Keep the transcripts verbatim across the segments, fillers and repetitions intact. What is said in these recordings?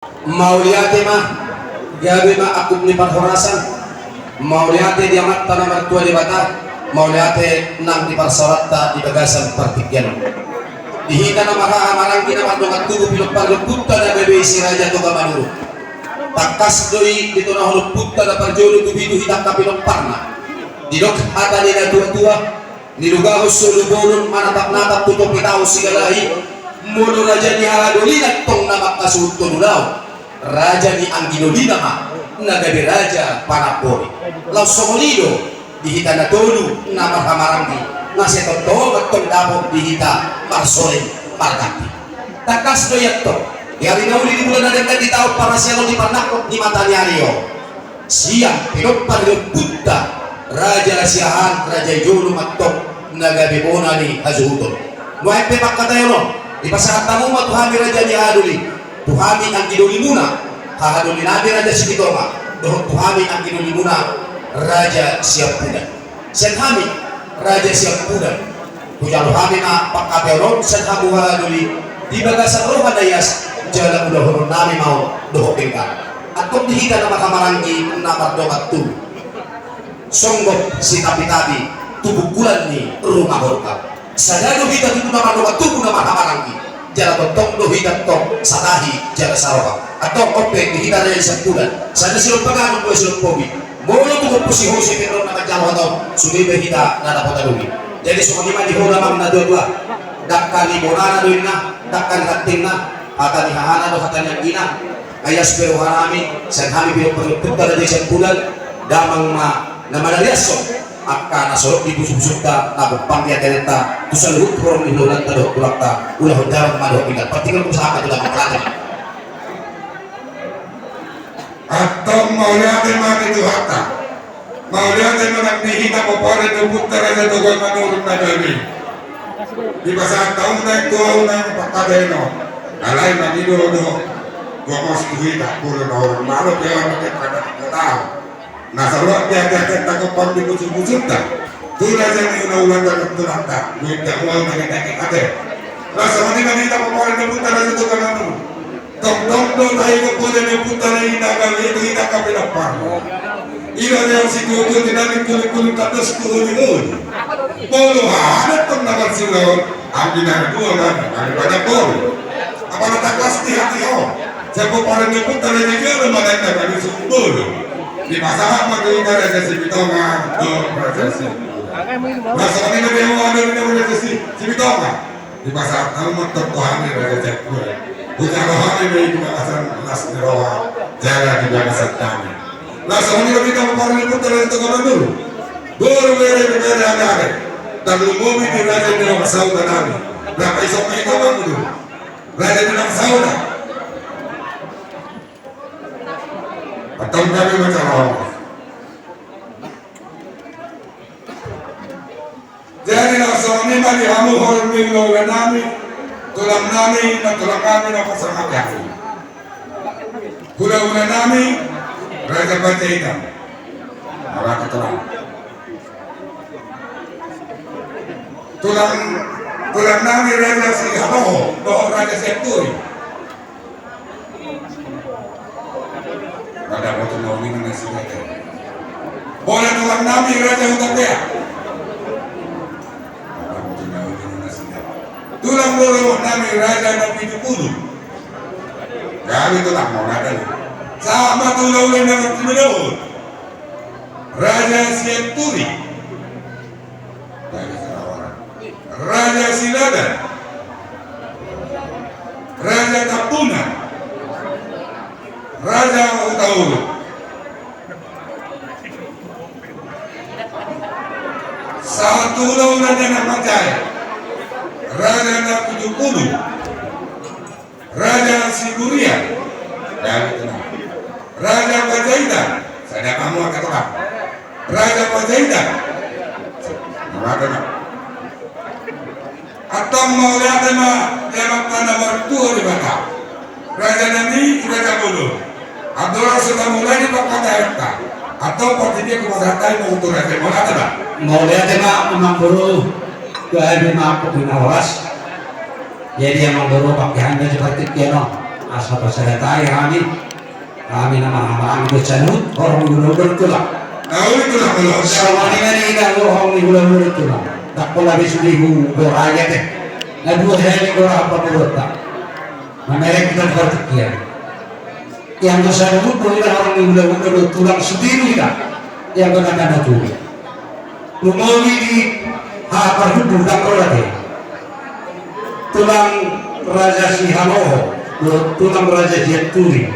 Mauliate ma, gabe ma angkup ni parhorasan. Mauliate di Amanta na martua Debata. Mauliate nang di parsaoranta di bagasan partingkian on. Di hita na marhahamaranggi na mardongan tubu pinompar ni ompunta na gabe i si Raja Toga Manurung. Tangkas do i ditonahon ompunta na parjolo tu pitu hita angka pinomparna. Didok hata ni natuatua, nilugahon solu bolon manatapnatap tu topi taon sigalahi. Molo raja ni hahadolian tong na mangkasuhuthon ulaon, raja ni anggidolina ma na gabe raja panamboli. Laos songon i do di hita na tolu na marhahamaranggi, na sai tongtong tong dapot di hita marsoling marganti. Tangkas do i antong, di ari na uli di bulan na denggan di taon parasiangon di parnangkok ni mataniari on, sian pinompar ni ompunta Raja Siahaan, raja i jolo ma antong na gabe bona ni hasuhuton. Nuaeng pe pangkataion on dipasahat hamu ma tu hami raja ni hahadoli, tu hami anggidolimuna, hahadoli nami Raja Sipitonga, dohot tu hami anggidolimuna Raja Siampudan. Sian hami Raja Siampudan, hujalo hami ma pangkataion on sian hamu hahadoli di bagasan roha na ias jala ulahonon nami ma on dohot denggan. Antong di hita na marhahamaranggi na mardongan tubu, songgop sitapitapi tu bungkulan ni ruma horta. Sada do hita tutu na mardongan tubu na marhahamaranggi, jala tongtong do hita tong satahi jala saroha. Antong on pe di hita Raja Siampudan, sada silompa ganup, dua silompa ubi. Molo tung ompu si Hose pe ro na manjalo hata on, sude ma hita na dapotan ubi. Jadi songon i ma di holan amang na tuatua, dangka ni bonana do inna, dangka ni rantingna, hata ni hahana do hata ni anggina. Ai as pe roha nami, sian hami pinompar ni ompunta Raja Siampudan, damang ma na manariashon angka na solot di pusupusunta, na pompang di ateatenta, tu saluhut horong ni hulahulanta dohot tulangta, ulahon damang ma dohot pinggan. Partingkian on sahat ma tu damang. Antong mauliate ma di Tuhanta. Mauliate ma nang di hita pomparan ni ompunta Raja Toga Manurung na gabe i. Dipasahat hamu nang tu ahu nang pangkataion on. Alai mangido do, gomos tu hita, molo na horong malo pe on, na tiap hata na tahu. Na saluhut di ateatenta, pompang di pusupusunta, tu raja ni hulahulanta dohot tulangta, molo tung ahu na gabe ate. Laos songon i ma di hita pomparan ni ompunta Raja Toga Manurung. Tongtong do taingot boto ni ompunta na i na gabe i tu hita angka pinompar. I do na sian situtu tinanding, kulingkuling tandas tu holiholi. Molo hahana tong na marsiulaon, anggina na dua ma na mangalap boru. Apala tangkas di hatiha on, sian pomparan ni ompunta na i na gabe i ma na i na gabe i sumbulu. Dipasahat ma tu hita Raja Sipitonga dohot Raja Siampudan. Laos songon i ma di hamu hahadoli nami Raja Si, Sipitonga. Dipasahat hamu ma antong tu hami Raja Siampudan. Hujalo hami ma i di bagasan las ni roha jala di bagasan dame. Laos songon i ma di hita pomparan ni ompunta Raja Toga Manurung. Boru, bere, ibebere, aleale, tarlumobi di raja ni dongan sahuta nami. Rap i songon i ma hamu do raja ni dongan sahuta. Antong gabe ma jala horas. Jadi laos songon i ma di hamu horong ni hulahula nami, tulang nami, nantulang nami na pasahat hamu. Hulahula nami Raja Panjaitan. Mauliate tulang. Tulang, tulang nami Raja Sihaloho dohot Raja Sianturi. Madapothon na uli ma nasida. Molo tulang nami Raja Hutapea. Madapothon na uli ma nasida. Tulang boru nami Raja Napitupulu. Gabe tulang, mauliate. Sahat ma tu hulahula na martua dohot Raja Sianturi. Raja Siladan, Raja Tambunan, Raja Hutauruk. Sahat tu hulahula ni anak manjae, Raja Napitupulu. Raja Siburian. Raja Panjaitan. Sada ma hamu angka tulang. Raja Panjaitan. Mauliate ma. Antong mauliate ma di Amanta na martua Debata. Raja nami, Raja Bodo. Andorang so tamulai pangkataionta, antong partingkian hupasahat hami ma tu raja. Mauliate ma. Mauliate ma amangboru. Gabe ma angkup ni na horas. Jadi amangboru, pangkean do di partingkian on. Asa pasadatai hami, hami nama-nama hami dosa nuhut, horong ni hulahula tulang. Nauli tulang molo. Songon i ma di na horong ni hulahula tulang. Ndang pola be sude huborai ate. Na dua hali gora apa berota. Mamereng kita partingkian. Ianggo saluhut do hita horong ni hulahula dohot tulang sude do hita. Ianggo na manuturi. Lumobi di haha parhundul ndang ro ate. Tulang Raja Sihaloho dohot tulang Raja Sianturi.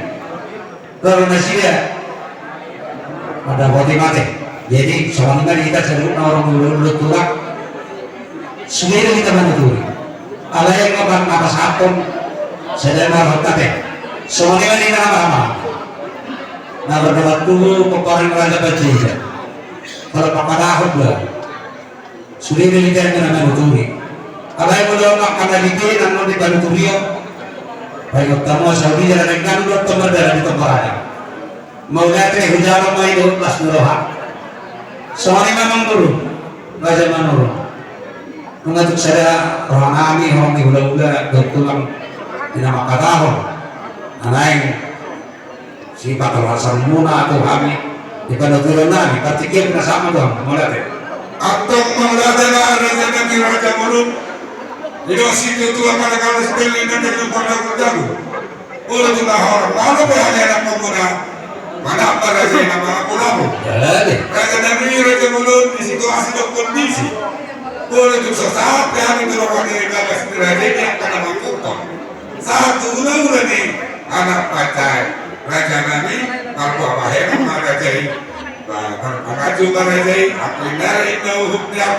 Baru nasida mandapoti ma ate. Jadi songon i ma di hita saluhutna horong ni hulahula tulang. Sude do hita manuturi. Alai anggo na pasahathon sada ma rohanta ate. Songon i ma di hita nama-nama. Na mardongan tubu pomparan ni Raja Panjaitan. Molo pangkatahon do. Sude do hita na manuturi. Alai molo angka na dite na naeng dipanuturi on. Paingot hamu asa uli jala denggan do tombar dalan di tombar adat. Mauliate, hujalo ma i dohot las ni roha. Songon i ma amangboru, Raja Manurung. Nunga tuk sada rohanami horong ni hulahula dohot tulang di na mangkatahon. Na naeng sipatolhasonmuna tu hami di panuturionnami, partingkian na sama tu hami, mauliate. Antong mauliate ma rajanami Raja Manurung. Didok situatua, manang alas beli na jadi panggagu-gagu. Olo tu na horong, molo pe hami anak pamuna, manang raja i na mangaku-ngaku. Jadi. Rajanami Raja Manurung, di situasi dohot kondisi. Olo tu so sahat pe hami tu roha ni bagas ni raja i angka na mangkupang. Sahat tu hulahula ni anak pansai. Rajanami, marbuah bahenon ma raja i. Ba, marpanganju ma raja i, angkup ni ari na uhum ni am.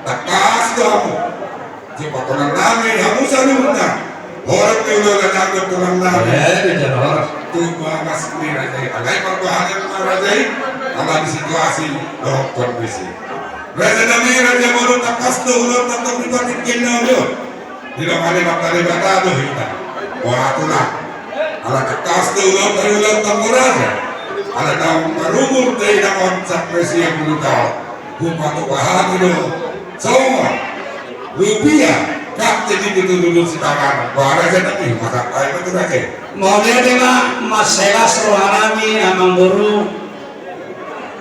Tangkas do hamu. Sipatupaonnami hamu saluhutna. Horong ni hulahula nami dohot tulangnami. Eh, bicara horas. Tu bagas ni raja i. Alai marbahagia ma raja i. Ala di situasi dohot kondisi. Rajanami, Raja Manurung, tangkas do ulaonta tong di partingkian na uli on. Didongani ma Debata do hita. Boha tulang. Ala tangkas do ulaonta, ulaonta marraja. Ala naung marumur dainang on sampe sia pulu taon. Hupatupa hami do songon rupia, gantini di tudutudu sipanganon. Boha rajanami, hupasahat hami ma tu raja i. Mauliate ma, mansai las rohanami amangboru.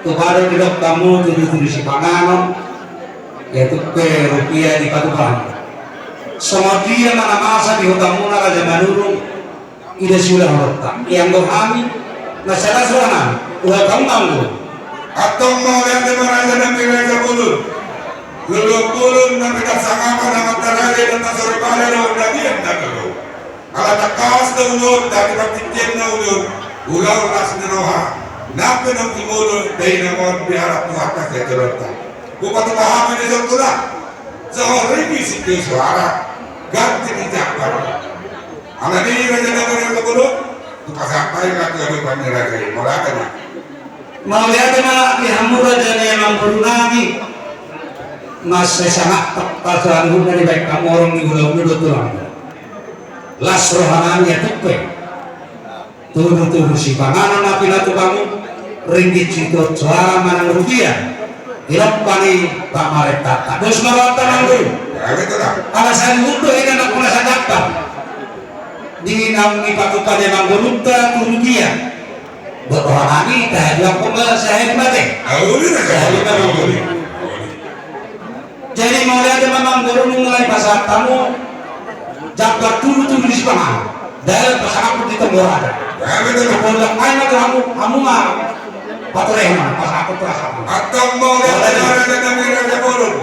Tupa do didok hamu tudutudu sipanganon. Ia tuk pe rupia dipatupa hamu. Songon dia ma na masa di hutamuna Raja Manurung. Ida siula horta. Ianggo hami na sada suara nami. Uha kamu manggo. Antong mauliate ma rajanami Raja Manurung. Lolo bolon na pinasangap na mata raja dan tasore pada do na dia na dolo. Ala tangkas do ulaonta di partingkian na uli on. Ulaon las ni roha. Nang pe naung jumolo dainang on, diarap Tuhanta sai jolonta. Hupatupa hami di son tulang. Songon ringgit sitio suara. Gantini jambar. Alani i rajanami Raja Manurung. Hupasahat hami ma tu adopan ni raja i. Mauliate ma. Mauliate ma di hamu raja ni amangborunami. Mansai sangap pasahathonna dibahen hamu horong ni hulahula dohot tulang. Las rohanami ia tuk pe. Tudutudu sipanganon na pinatupa hamu, ringgit sitio suara manang rupia. Dilompa ni pamarentanta. Dos ma rohanta amangboru. Ala saluhut do hita na puna sangap. Di naung dipatupa ni amangborunta tu rupia. Dohot rohanami, tahaduanghon ma sahali mate. Sahali ma amangboru. Jadi mauliate ma amangboru, nunga dipasahat hamu jambar tudutudu sipanganon. Dalan pasangaphon di tombar adat. Bolak ai ma tu hamu, hamu ma patorehon, pasangaphon tu hamu. Antong mauliate ma rajanami Raja Manurung.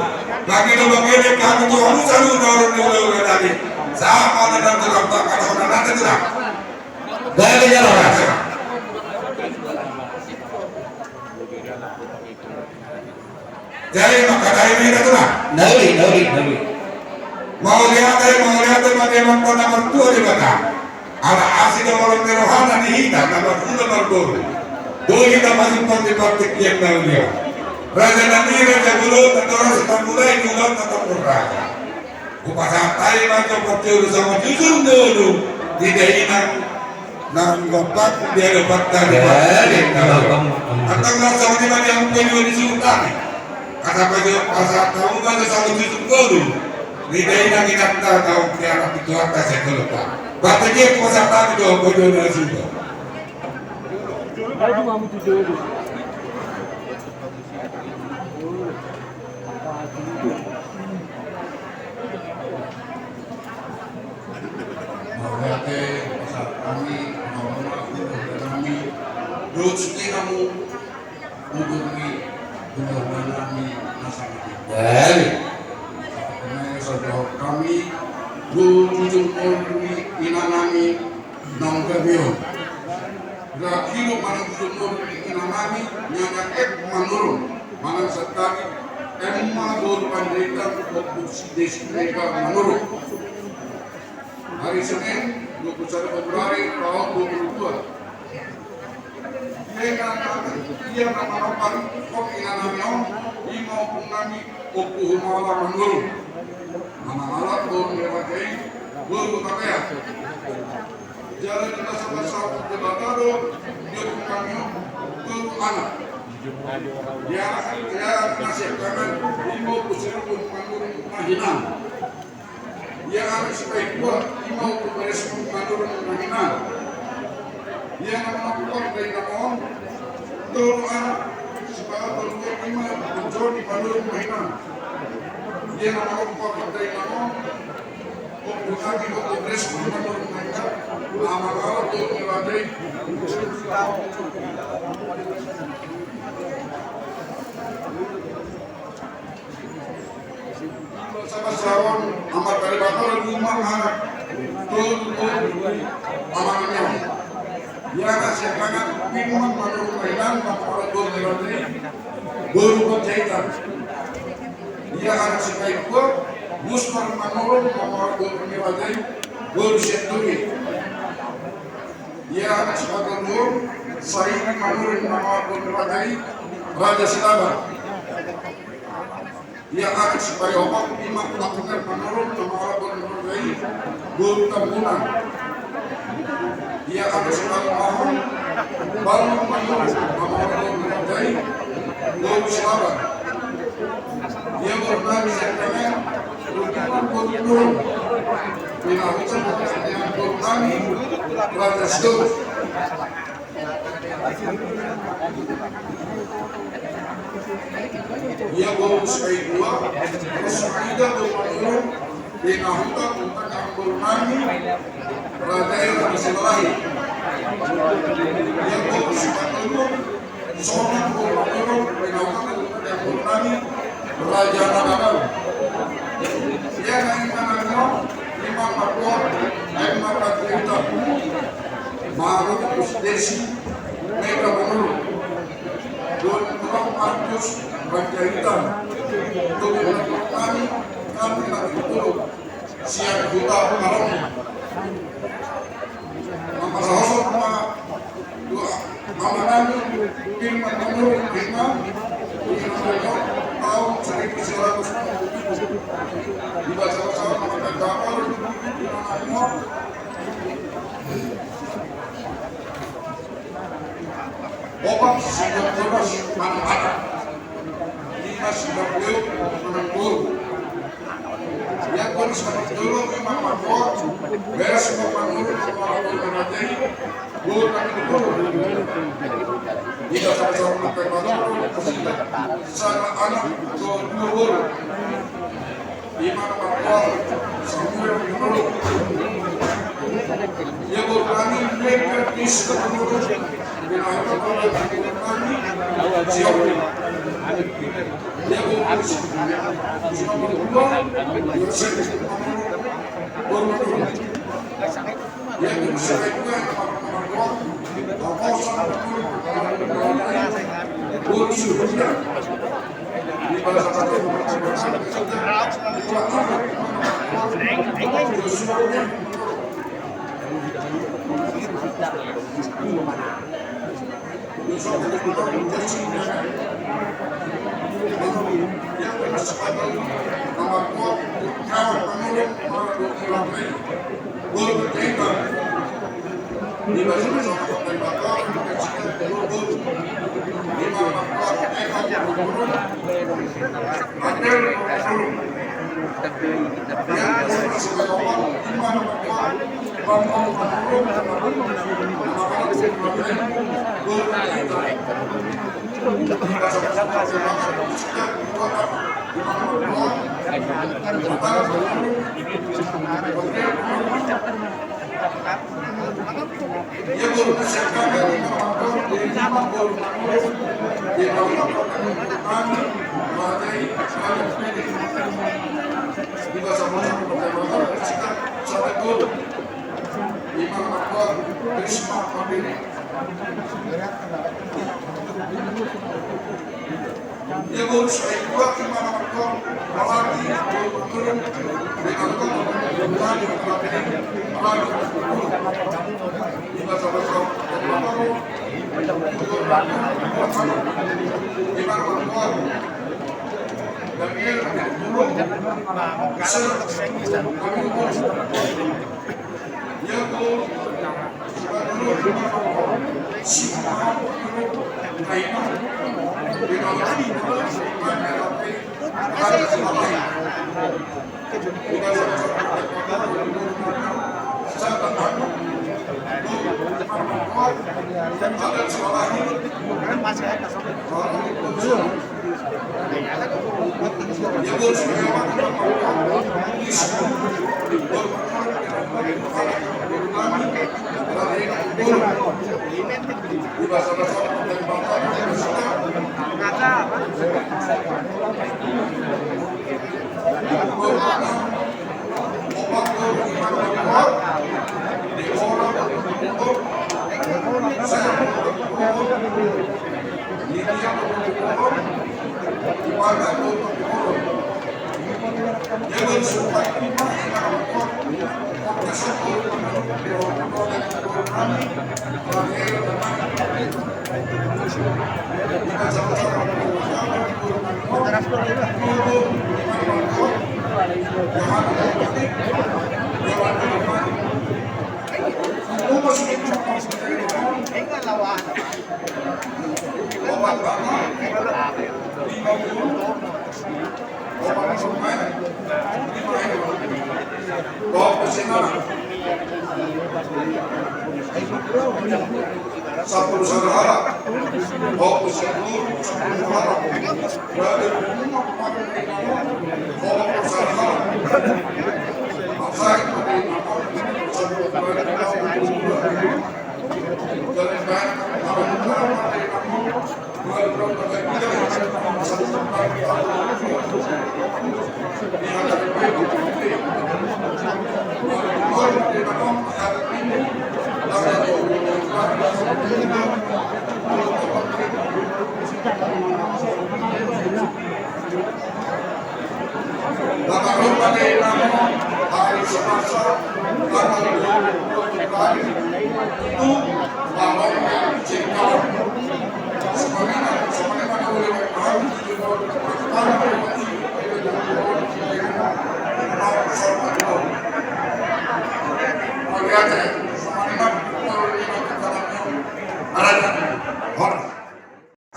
Bagi do bagi ni kami tu hamu saluhut horong ni hulahula nami. Sama dengan tulang, bangka tu na nate tulang. Gabe jalo rasa. Jadi mangkatai ma hita tulang. Nauli, nauli, nauli. Mauliate, mauliate ma di Amanta na martua Debata. Ala asi do holong ni rohana di hita na marhula marboru. Boi hita manjumpa di partingkian na uli on. Rajanami Raja Manurung, na torus mamulai ulaonta tong marraja. Hupasahat hami ma jo parjolo songon jujur ngolu di dainang na mangompar di adopanta di partingkian na uli on. Antong na songon i ma di hamu pe di suhut nami. Asa pasahat hamu ma jo songon jujur ngolu di dainang inanta naung diarap ni Tuhanta sai jolonta. Batu dia kuasa kami dong, bodoh nasi dong. Mauliate, pasahat hami, mauliate, mauliate hami. Dohot sude hamu, udur ni, udur ni nami, nasa nami. Jadi. Sahat hami, dohot jujur ni ina nami, naung gabe on. Ra hidup manang jujur ni ina nami, nyana ek manurung, manang santari, emma boru Panjaitan, boru si Desi Mega Manurung. Hari Senin, dua puluh satu Februari tahun dua puluh dua. Ia na, ia na manompar, hot ina nami on, ima ompung nami, Ompu Humala Manurung. Manang ala boru ni raja i, boru Tapea. Jala di basa-basa Debata do, di ompung nami on, boru anak. Ia, ia na siangkangan, ima Ompu Siribun Manurung na hinan. Ia anak sipaitua, ima Ompu Beres Manurung na hinan. Ia na manompar dainang on, tolu anak, sipaatoluhon ima Ompu Joni Manurung na hinan. Ia na manompar dainang on, Ompu Agi, Ompu Beres Manurung na hinan. Amang ala tolu ni raja i. Sama saron, amat dari bakal lima anak. Tolu, tolu, amanannya. Ia na siangkangan, Firman Manurung na hinan, Bapak Boru Mirajai, boru Panjaitan. Ia anak sipaitua, Musman Manurung, Bapak Boru Mirajai, boru Sianturi. Ia anak sipatoluhon, Saidi Manurung, Bapak Boru Mirajai, Raja Silaban. Ia anak sipaopat, ima Abner Manurung, na mangalaho boru Mirajai, boru Tambunan. Ia anak sipalimahon, Balung Manurung, na mangalaho boru Mirajai, boru Silaban. Ia boru nami siangkangan, Rugiman boru Manurung. Pinahuta boru nami, Raja Sidorus. Ia boru sipaitua, Rosmaida boru Manurung, pinahuta untakan boru nami, Raja Ira Masilalahi. Ia boru sipatoluhon, Sonang boru Manurung, pinahuta untakan boru nami, Raja Nagara. Ia na ima nami on, ima margoar, ima margoar. Margoar Desi Mega Manurung. Don Tulang Markus Panjaitan. Don Tulang kami, kami lagi dulu. Siap buka malam. Maka sosok ma dua amanami Firman Manurung Firman. Tahun seribu sembilan ratus tujuh puluh tujuh. Dibaca-baca maka kapal. Opat singkat terus manang anak. Lima singkat liu manang guru. Ia pun singkat dulu memang makor. Beres memang guru memang guru. Guru kami guru. Tidak sama-sama pakai batu. Sana anak dua guru. Ima na margoar Samuel Manurung. Ia boru nami Mega Diska Manurung. Ia boru nami Siopri. Ia boru nami Siopri. Boru Manurung.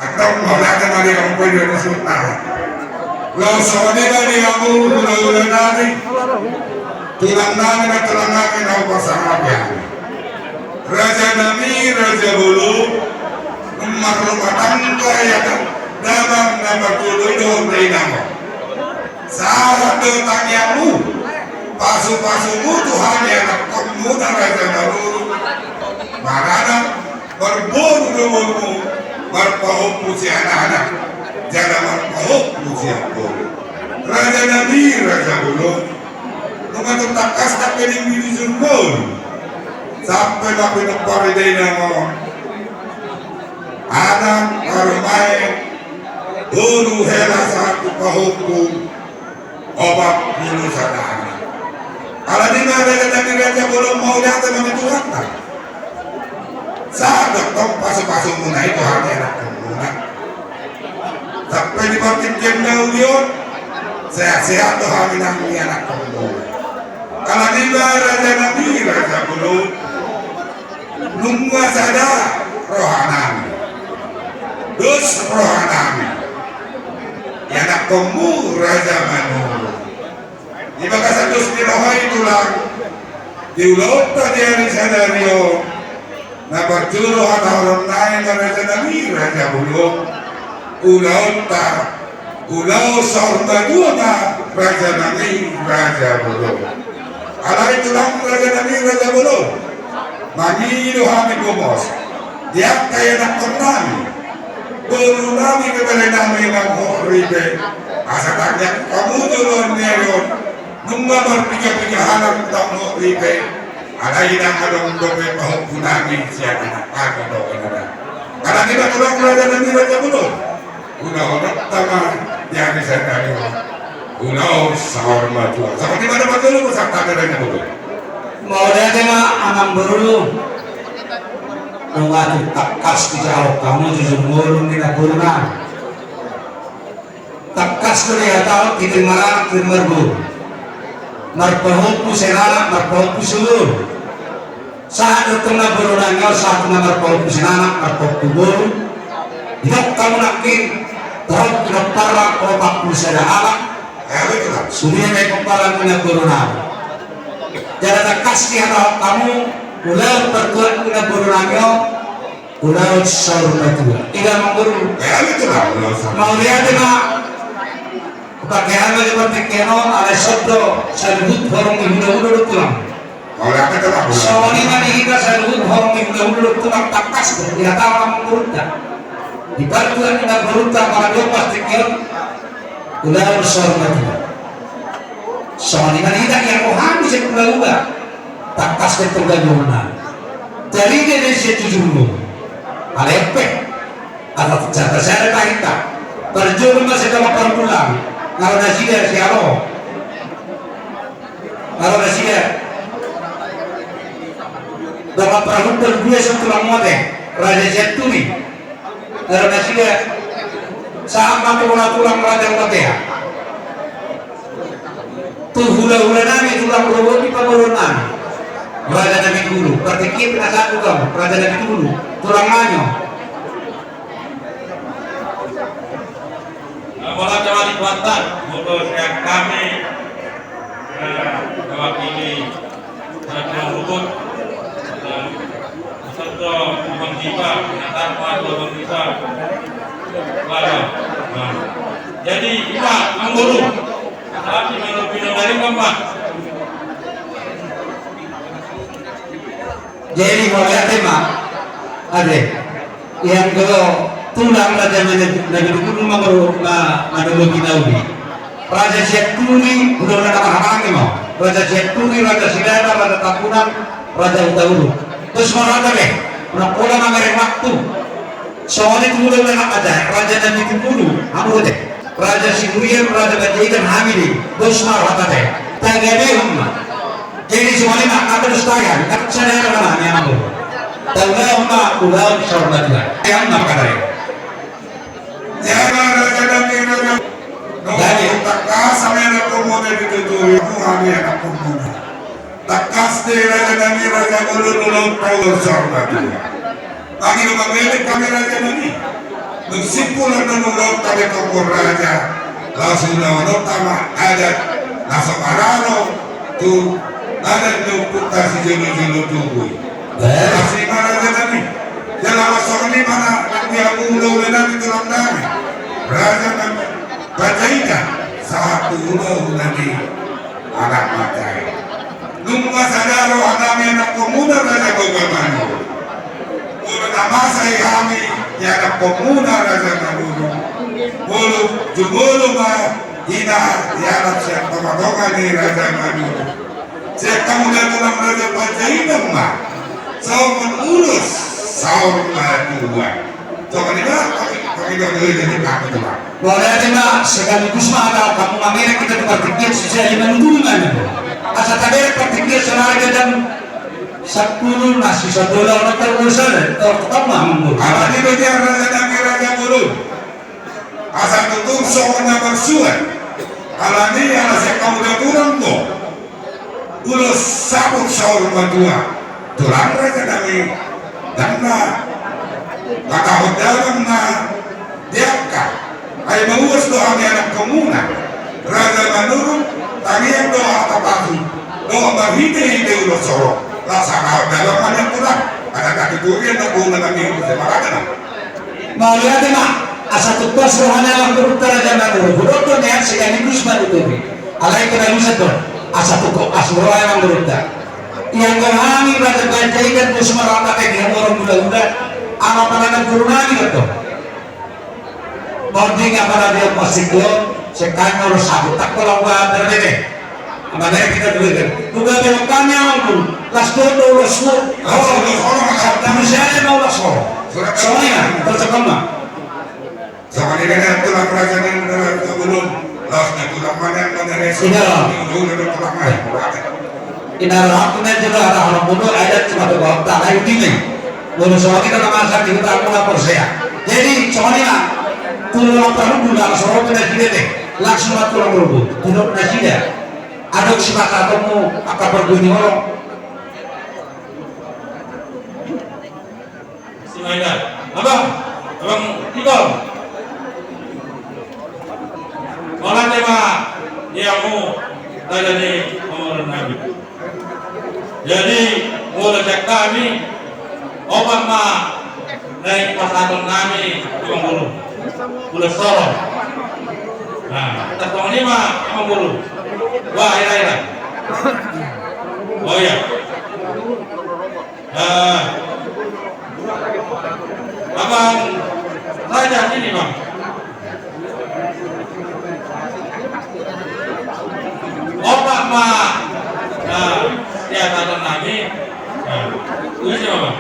Antong mauliate ma di Amang Boru, di Amang Boru. Laos songon i ma di hamu hulahula nami, tulang nami, na tulang nami na hupasahat hami. Raja nami, raja bolon, marrumah tangga, ia kan, damang na marjolo i dohot dainang on. Sahat do tangiangmu, pasupasumu tu hami anakkonmu na raja na bolon, maranak, marboru do borumu, marpahompu sian anak, jala marpahompu sian boru. Raja nami, raja bolon, nunga tung tangkas tangkas di bini jurmon, sampe ma pinompar ni dainang on. Anak, parumaen, boru, hela sahat tu pahompu, opat pulu sada anak. Alani i ma raja nami raja bolon, mauliate ma di Tuhanta. Sahat do tong pasupasumuna i tu hami anakkonmuna. Sampe di partingkian na uli on, sehat-sehat do hami nang di anakkonmuna. Alani i ma raja nami raja bolon, nunga sada rohanami, dos rohanami, di anakkonmu Raja Manurung. Di bagasan dos ni roha i, tulang, Di ulaonta di ari sadari on, na parjolo hatahonon nami ma raja nami raja bolon. Ulaonta, ulaon saur matua ma raja nami raja bolon. Alai tulang raja nami raja bolon, mangido hami gomos di angka ianakhon nami, boru nami, bere nami na hot ripe, asa tangiang hamu joloan ni ari on. Nunga marpiga-piga halak tong hot ripe, alai ndang adong dope pahompu nami sian anak nami dohot inang nami. Alani ma tulang raja nami raja bolon, ulaonta ma di ari sadari on ulaon saur matua. Songon i ma na parjolo, bosan hami raja bolon. Mauliate ma amang boru. Nunga tung tangkas dijalo hamu tu jumolo ni na boru nami. Tangkas do dihatahon, titir maranak titir marboru, marpahompu sian anak marpahompu sian boru. Sahat do tong na boru nami on, sahat na marpahompu sian anak marpahompu boru. Didok hamu nangkin, torop pinompar, opat pulu sada halak. Sude ma i pomparan ni na boru nami. Jala tangkas dihatahon hamu, ulaon partuat ni na boru nami on ulaon saur matua. I do amang boru. Mauliate ma. Hupangke hami di partingkian on, alai songon saluhut horong ni hulahula do tulang. Songon i ma di hita, saluhut horong ni hulahula do tulang, tangkas do dihatahon amang borunta. Di partuat ni na borunta, molo di partingkian on ulaon saur matua. Songon i ma di hita, ia rohami sian hulahula. Tangkas do tong gabe on na tarida do sian jujur. Alai pe, asa sada-sada ma hita. Parjolo ma sada ma partulang. Nga ro nasida sian ro. Nga ro nasida. Dongan parhundul dua sian tulang mate, Raja Sianturi. Nga ro nasida sahat ma tu bona tulang Raja Ulatea. Tu hulahula nami tulang rorobot ni pamoruon nami, raja nami Tulu. Partingkian pe na sahat tu hamu, raja nami Tulu, tulang nami on. Mauliate ma di Tuanta, molo sian hami, eh, mewakili Raja Rubut, eh, beserta Abang Dipa, pengantar Abang Dipa. Lalu, nah. Jadi, Dipa, Amang Boru, tapi melo pinodari, Bang. Jadi, mauliate ma, ate. Ianggo tulang raja nami, nami Tulu ma, ma, manolo binauli. Raja Sianturi, hulahula na marhahamaranggi ma. Raja Sianturi, Raja Sidada, Raja Tambunan, Raja Hutauruk. Dos ma hata be, unang pola mamereng waktu. Songon i tu hulahula na aja, raja nami Tulu, hamu do ate. Raja Siburian, Raja Panjaitan, hami do i. Dos ma hata be. Tagamehon ma. Jadi songon i ma, angka dos tahi, angka sada hera ma hami, amang boru. Taulahon ma ulaon saur matua. Ia ma hata be. Jadi. Tangkas hami anakhonmuna di tutu, hami anakhonmuna. Tangkas do raja nami raja bolon, ulaonta ulaon saur matua. Mangido mangelean hami raja nami. Dung simpul annon ulaonta di tonggo raja, laos ulaonta ma adat na so maralo tu adat ni ompunta sijolojolo tubu i. Asi ma raja nami. Jala songon i ma na di hamu hulahula nami, tulang nami, raja nami Panjaitan, sahat tu hulahula nami anak mata i. Nunga sada roha nami anakhonmuna raja boru Manurung. Molo na masa i hami ianakhonmuna raja Manurung, molo jumolo ma hita ialap sian tongatonga ni raja Manurung. Sian hamu da tulang raja Panjaitan ma songon ulos saur matua. Songon i ma, pakai, pakai dua dua jadi pakai tulang. Mauliate ma, sekaligus ma hata hamu mamereng hita tu partingkian, sisali manunggu ma. Asa taberek partingkian sonari jam sampulu, na sisa dola, na tahu urusan, tahu ketemu, amang boru. Apa di bagian raja nami raja bolon? Asa tutu songon na marsuan. Alani ala sian hamu da tulang do ulos saur matua. Tulang raja nami, dang na mangkahon damang na di angka. Ai mauas do hami anakhonmuna raja Manurung, tangiang do hata pasu. Oh, marhite-hite ulos soro. Laksana dalam mana tulang. Ada kaki kurir na guna kami ulos maragana. Mauliate ma, asa tungkos rohana Amangborunta Raja Manurung. Hudok do nian sekaligus manutupi. Alai kena luset do. Asa tungkos rohana Amangborunta. Ianggo hami raja panjaitan dos marambak di hamu orang muda-muda. Ama panangan guru nami do. Bonding apa na dia masih do, sekarang harus sabut tak kalau gua berbeda. Apa dari kita dulu kan? Bukan belok kami awal pun. Las do do las do. Las do do las do. Kami saya mau las do. Soalnya tercekam lah. Soalnya kan tulang raja ini benar belum. Las do tulang mana yang mana resi. Iya. Dulu tulang mana? Inara aku nanti lah ada orang bodoh ada cuma tu kota lain ini. Bodoh soal kita nama saya kita aku lapor saya. Jadi soalnya tulang perlu guna soal kita sini deh. Langsung aku lapor bu. Tidak nasida. Ada si mata kamu apa perlu orang. Simaida. Abang, abang, ikon. Mauliate ma di hamu raja ni pamoruon nami. Jadi molo sian hami opat ma naeng pasahaton nami di Amangboru. Ulos soro. Nah, tas tongoni ma Amangboru. Wah, ira ira. Oh iya. Abang raja sini bang. Opat ma. Nah, sian hata nami. Nah, tulis ya bang.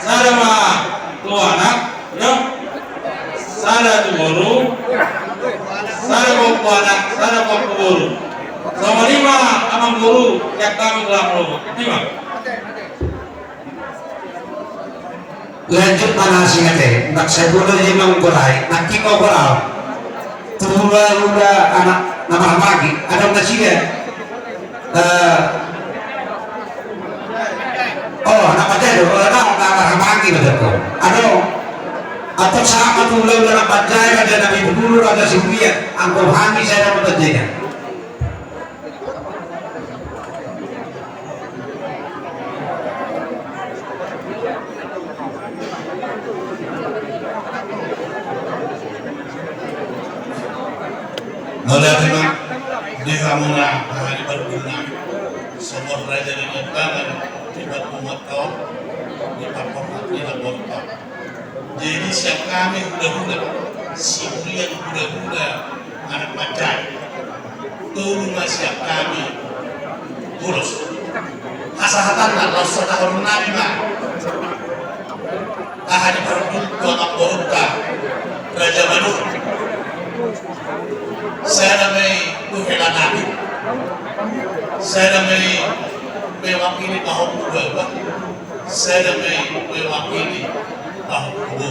Sada ma tu anak. Sada tu boru, sada pahompu anak, sada pahompu boru. Songon i ma amangboru, sian hami tulang boru. Ima. Lanjut ma na singkat e, nang sai bodo di manggolai, nang tinggal golai. Tulang uda anak nama lagi, ada nasi ya. Eh, oh, nama jadi, oh, nama, nama, nama lagi betul. Aduh, atau sama tuh, udah, udah, nama jadi, ada nama ibu dulu, ada si Buya, angkor hami saya dapat jadi. Mauliate ma di hamuna, aha ni parguru nami, songon raja ni Bontangan, di Patumat Kaon, di Patumat ni Bontangan. Jadi sian hami hulahula, sibulian hulahula anak manjai. Tolu ma sian hami ulos. Hasahatanna laos satahonon nami ma. Aha ni parhundul tu amangboruta Raja Manurung. Sada ma i tu hela nami. Sada ma i mewakili pahompu baba. Sada ma i mewakili pahompu boru.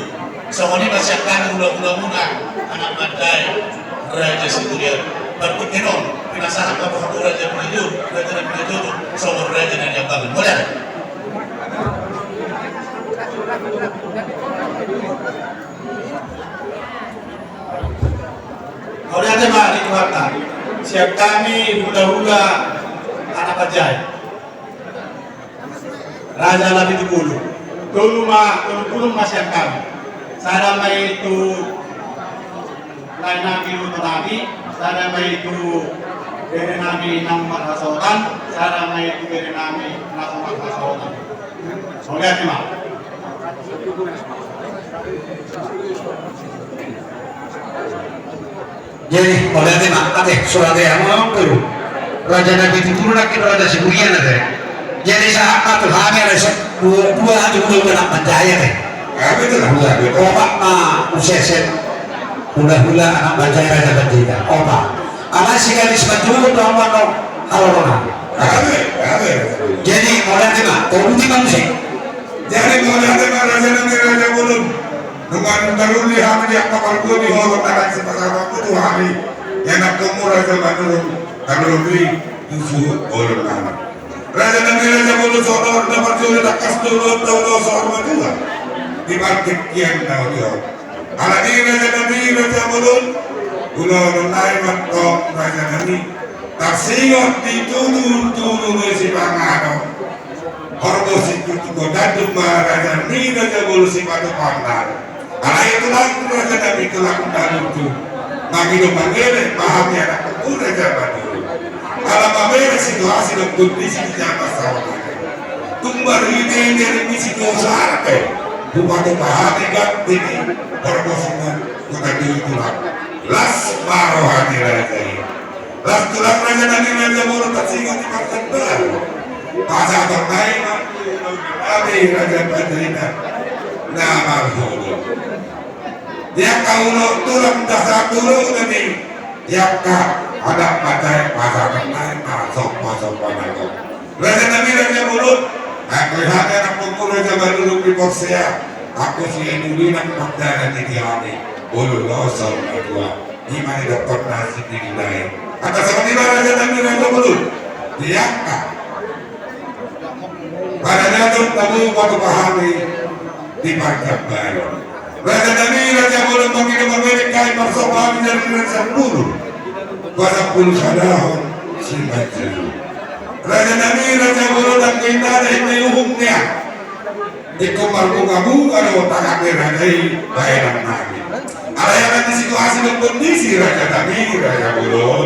Songon i ma sian hami hulahulamuna anak manjai Raja Siturian. Partingkian on pinasahat ma tu hamu Raja Pinajodo, Raja na Pinajodo, songon raja na niambangan. Mauliate. Mauliate ma di Tuhanta. Sian hami hulahula anak manjai. Raja na pitu pulu. Tolu ma, tolu pulu ma sian hami. Sada ma i tu lae nami, ulo nami, sada ma i tu bere nami na marhasohotan, sada ma i tu bere nami na so marhasohotan. Mauliate ma. Jadi, mauliate ma, ate, surat e, hamu amangboru. Raja na pitu pulu nangkin Raja Siburian ate. Jadi, sahat ma tu hami ate, dua, dua hami hulahula anak manjai ate. Dua. Opat ma useset hulahula anak manjai Raja Pandita. Opat. Anak si gadis manjulung tu amang no halorona. Jadi, mauliate ma, tolu di manusia. Jadi, mauliate ma raja nami Raja Bolon. Nunga taruli hami di angka marga di holong na lain sipasama putu hami. Ia nang komu Raja Manurung taruli tu suhut bolon nami. Raja nami Raja Bolon sonor na parjolo tangkas dolo taulo sonor matua. Di partingkian na uli on. Alani raja nami Raja Bolon. Ulaon on nai mantong raja nami. Tarsingot di tutu-tutu do sipanganon. Horbo situtu gondang do ma raja nami raja bolon sipatupaon. Alai tulang raja nami tulang na lucu. Mangido mangele ma hami anak pangula raja Madura. Ala mamereng situasi dohot kondisi di jaman saonari. Tung marhite ni ringgit situasi arte. Bupati pahami ganti ni horbo singon kota tulang. Las ma roha ni raja i. Las tulang raja nami raja bolon tarsingot di partan baru. Pasahaton nai ma. Nami raja panjaitan. Na marholo. Di angka ulaon tulang dasa tulang nami. Di angka adat panjaitan pasahaton nai ma somba-somba na gok. Raja nami raja bolon. Anggo hami anak pangula raja Madura di Porsea. Anggo sian uli nang panggalan di hami. Bolon loso na dua. Ima ni doktor nasib di nilai. Atas sama ni raja nami raja bolon. Di angka. Pada datuk tamu patupa hami di parjambaron. Raja nami raja bolon mangido mangele kai marsomba hami dari raja bolon. Pada pulu sadahon si raja. Raja nami raja bolon dan minta dari uhumnya. Ingkon marbungabunga do tangan ni raja i bahenon nami. Alai ala ni situasi dohot kondisi raja nami raja bolon.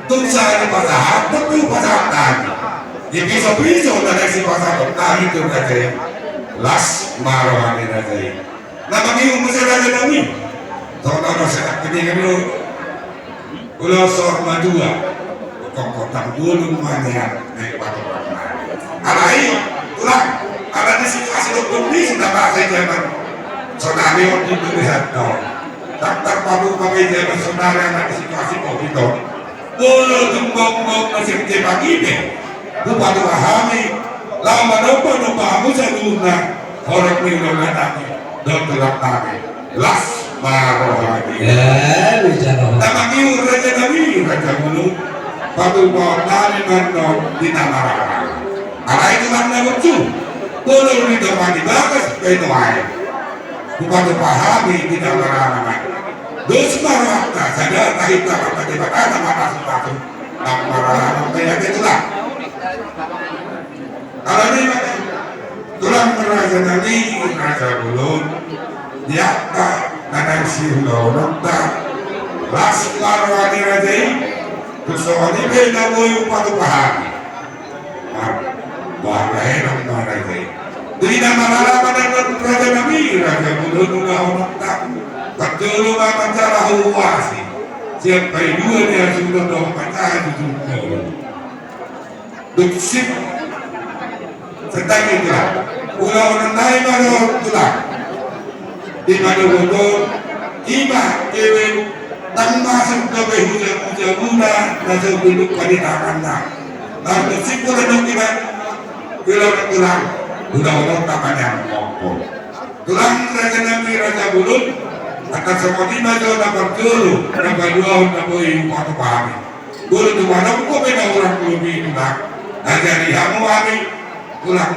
Tung sahali pasahat tung pasahat nami. Di piso-piso na dang sipasahaton nami tu raja i. Las ma roha ni raja i. Na mangido muse raja nami. Tong na do senak kini kan do. Ulaon saur matua. Tongkotang bulung manian naik patok. Alai tulang, ala ni situasi dohot kondisi na bahasa i jaman sonari on di Indonesia tong. Daftar pabu pakai jaman sonari ala ni situasi covid on. Bolon tung bongbong masih ke pangibe. Bupati pahami. Lama domba domba hamu saduna. Horong ni ulaon nami. Dohot tulang nami. Las ma roha ni. Ya, bisa roha. Na mangido raja nami raja bolon. Patupaon nami mandok di na marhahamaranggi. Alai tulang na bonsu. Bolon ni domba ni bagas baen nuaeng. Bupati pahami di na marhahamaranggi. Dos ma rohanta sada tahinta mata di batana mata sutatu. Na marhahamaranggi ate tulang. Alani tulang raja nami raja bolon. Di angka na naeng siulaononta. Las ma roha ni raja i. Tung songon i pe na boi hupatupa hami. Bah bahenon ma raja i. Di na marhahamaranggi raja nami raja bolon ulaononta. Parjolo ma manjalo huhuasi. Sian paidua ni hasuhuton dohot manjaha tu jumolo. Dung sip. Sentang i tulang. Ulaon nai ma dohot tulang. Di ma dohot on. Ima ewe. Tang masuk gabe huja-huja muna. Na so duduk pada tanganna. Lalu sip ulang dong ima. Ulaon tulang. Ulaon tangan yang mongko. Tulang raja nami raja bolon. Atas sama ima jo na parjolo. Na paduahon na boi hupatupa hami. Bolo tu manang ko pe na urang lobi tulang. Ajari hamu hami tulang.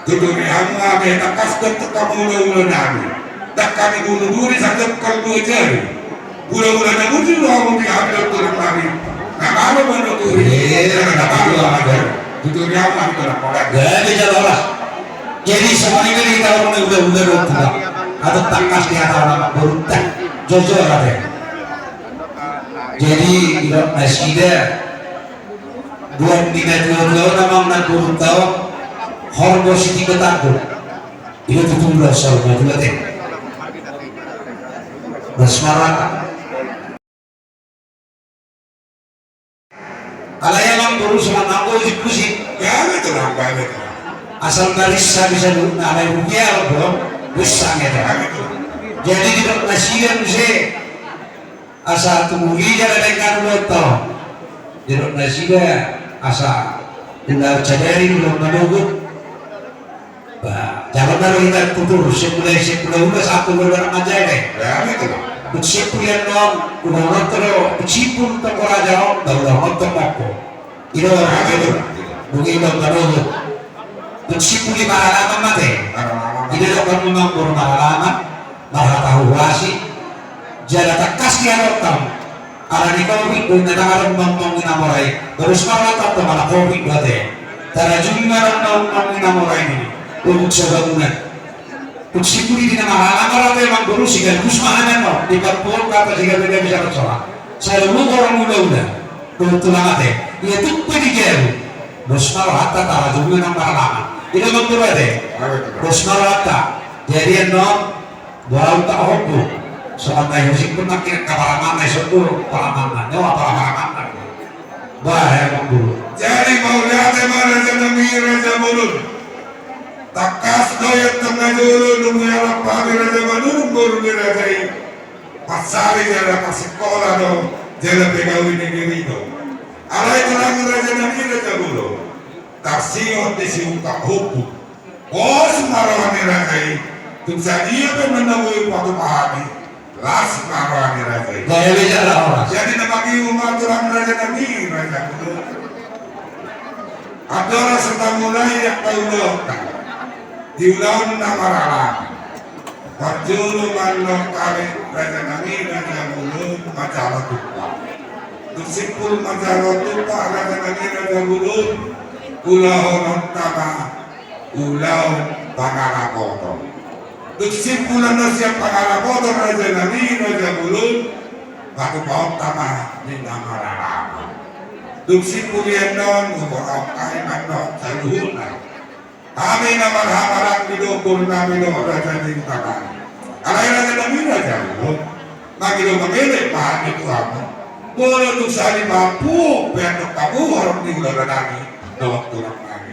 Tuturi hamu hami tangkas dohot hamu ulaula nami. Dang hami guru duri sajokkal dua jari. Ulaula na muji hamu di hami dohot tulang nami. Na malo manuturi. Iya, na malo manuturi. Tuturi hamu hami tulang. Jadi jalo lah. Jadi semuanya ini kita orang ulaula dohot tulang. Atau tangkas di atas nama berutang. Jujur ada. Jadi didok nasida boan ni natuatua on amang nanggo rutang horbo sitiga tanduk. Ida tutu do saur matua te. Las ma roha. Alai amang boru songon nanggo ujik-ujik. Gabe tulang, gabe tulang. Asal marissa bisa do alai rupiah do. Bisa ngeto. Gabe tulang. Jadi didok nasida muse. Asa tumuli jala denggan ulaonta. Didok nasida asa ulaon sadari ulaon manogot. Ba jala na ro hita tutur sian mulai sian ulaula sahat tu ulaon manjae. Didok sian ulaon on ulaonta do, sian ulaon on ulaonta do. Ida on. Dung i do manogot. Dung sipuli maralaman ma te. Ida do kan memang boru maralaman. Marhata huhuasi. Jala tangkas di alotam. Ala ni covid do na tangkas adong mangmang ni na mora i. Torus ma rohanta tu mala covid do ate. Tarajumi ma rohanta mangmang ni na mora i. Lobuk sabangunan. Tung sipuli di na marhaha ma rohanta i amang boru, sigalugus ma hami on. Di pampuon hata sigabe-gabe sarat sola. Saluhut orang ulaula. Tung tulang ate. Ia tung pe di jabu. Dos ma rohanta tarajumi na marhaha. Ida amang boru ate. Dos ma rohanta. Jadi annon. Boha uta hombu. Songon na i husik pun nangkin kaparamanna i sondur paramanna. Nyawa paramanna. Bah, ya mambu. Jadi mauliate ma raja nami raja bolon. Tangkas do i antong na jolo nunga dialap hami raja Manurung boru ni raja i. Pansari jala pasikola do jala pegawe ni negeri do. Alai tulang raja nami raja bolon. Tarsihot di siungkap hombu. Pos ma roha ni raja i. Tung sadia pe na boi patupa hami. Las ma roha ni raja i. Gaya beda lah orang. Jadi na mangihut ma tulang raja nami raja bolon. Andorang so tamulai angka ulaonta di ulaon na marhaha. Parjolo mandok hami raja nami raja bolon manjalo tupa. Dung simpul manjalo tupa raja nami raja bolon, ulahononta ma ulaon pangarapoton. Dung simpul annon sian pangarapoton raja nami raja bolon, patupaonta ma di na marhaha. Dung simpul i annon, huboto hami mandok saluhutna. Hami na marhaha maranggi do, boru nami do, raja ni huta nami. Alai raja nami raja bolon. Mangido mangelek ma hami tu hamu. Molo tung sahali pampu pe andok hamu horong ni hulahula nami dohot tulang nami.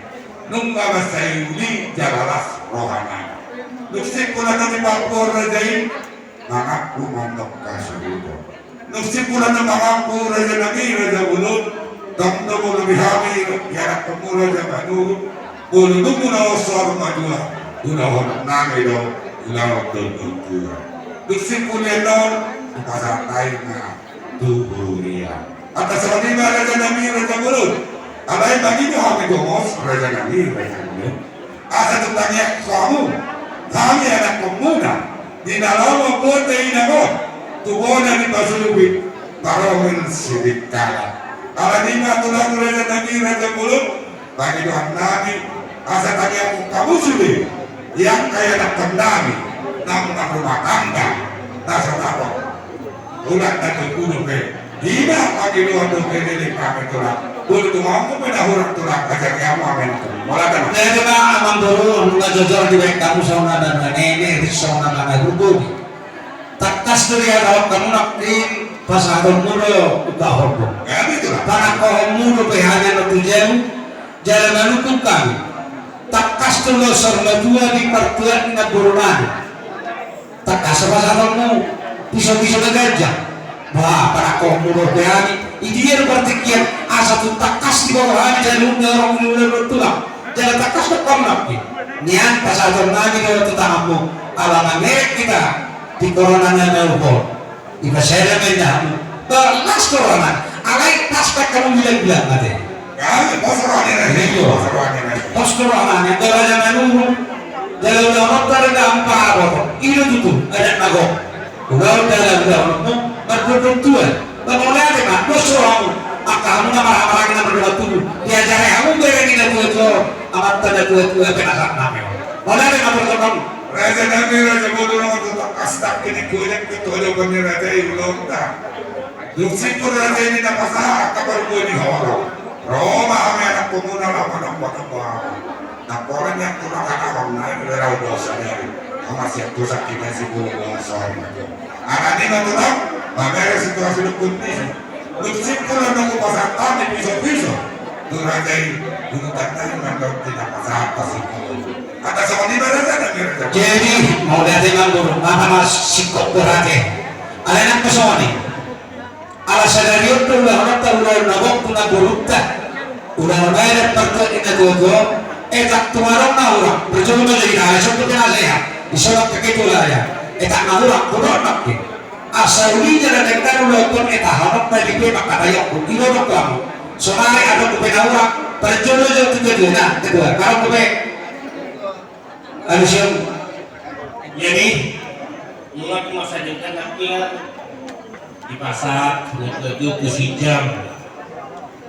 Nunga mansai uli jala las roha nami. Dung simpul annon di pampu raja i. Mangaku mandok hasuhuton. Dung simpul annon mangaku raja nami raja bolon. Tong do molo di hami ianakhonmu raja Manurung. Molo dung muna on saur matua, ulaon nami do ulaon dondon tua. Dung simpul i annon, hupasahat hami ma tu huria. Antong songon i ma raja nami raja bolon. Alai mangido hami gomos raja nami raja bolon. Asa tung tangiangkon hamu, hami anakhonmuna, di na laho mamboan dainang on tu bona ni Pasurugut, Parongil Sibingkala. Alani i ma tulang raja nami raja bolon, pangidoan nami, asa tangiangkon hamu sude di angka ianakhon nami naung marrumah tangga, na so dapot. Ulang na tutu dope. Ima pangidoan dope ni hami tulang. Boi tumangkon pe na hurang tulang, ajari hamu hami na tulang. Mauliate ma. Jadi ma amang boru, nunga jojor dibaen hamu saonari na nene, ris saonari na gurguri. Tangkas do dihatahon hamu nangkin pasahatonmu do ungkap hombu. Panangkohonmu dope hami annon tu jabu. Jala manungkun hami. Tangkas do loas saur matua di partuat ni namboru nami. Tangkas do pasahatonmu piso-piso na ganjang. Bah, panangkohonmu dope hami. Idia do partingkian asa tung tangkas diboto hami jala nunga horong ni hulahula tulang. Jala tangkas do hamu nangkin. Nian pasahaton nami do tu tanganmu. Ala mangerek hita di corona na naung ro. Iba sada ma indahanmu. Ba las do rohana. Alai pas pe hamu bilang-bilang ate. Pos do rohana. Pos do rohana. Anggo raja Manurung. Jala ulaonta do indahanmu pahaboto. I do tutu adat na gok. Ulaon jala ulaonmu mardondon tua. Ba mauliate ma, dos rohamu. Angka hamu na marhaha maranggi na mardongan tubu. Diajari hamu bere ni na tua-tua. Amanta na tua-tua pe na sahat nami. Mauliate ma parjolo. Raja nami raja bolon, tangkas do nangkin ingkon tu adopan ni raja i ulaonta. Dung simpul raja i ninna pasahat angka parbue ni horong. Ro ma hami anakhonmuna laho manomba-nomba hamu. Naporan nian tu na katawan na i, rau do sadari. Ama sian tu sakit na si bulu bangsa horong. Alani i ma tulang, mamere situasi dukun ni. Dung simpul annon hupasahat hami piso-piso tu raja i, dulu tantangi mandok di na pasahat pasingkop. Antong songon i ma raja nami raja. Jadi mauliate ma boru, mata ma singkop berate. Alai nang pe songon i. Ala sadari on do ulahononta ulaon na gok tu namborunta. Ulaon na enak partuat ni na tua-tua. Etak tung adong na hurang. Parjolo ma jadi na ala songon na sehat. Isolat pe ketu lah ya. Etak na hurang, hurang nangkin. Asa uli jala denggan ulaonta on, etahononta di pe mangkataion. Ilo do hamu. Sonari adong dope na hurang, parjolo jo tu ketua, nah, ketua. Adong dope. Alusi on. Jadi, mulak masa denggan akhir. Dipasahat hula-hula tu sinjam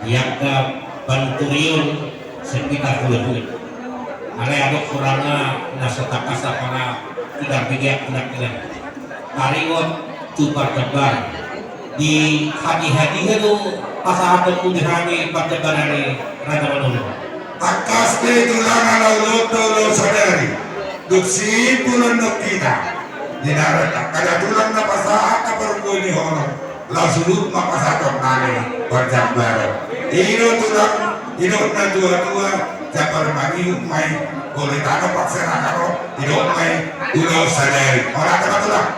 di angka panuturion sekitar hula-hula. Alai adong hurangna na so tangkas apala tidak bidiak tidak kena. Taringot tu parjambar di hadi-hadi do pasahaton tu di hami parjambar ni Raja Manurung. Tangkas pe tulang ala ulaon do ulaon sadari. Dung simpul annon hita di darat angka tulang na pasahat na pargoni hono. Laos suhut ma pasahaton nami parjambar. I do tulang, i do na tua-tua, jambar mangihut ma i, boleh tano paksa na karo, i do ma i, ulaon sadari. Ora kata tulang.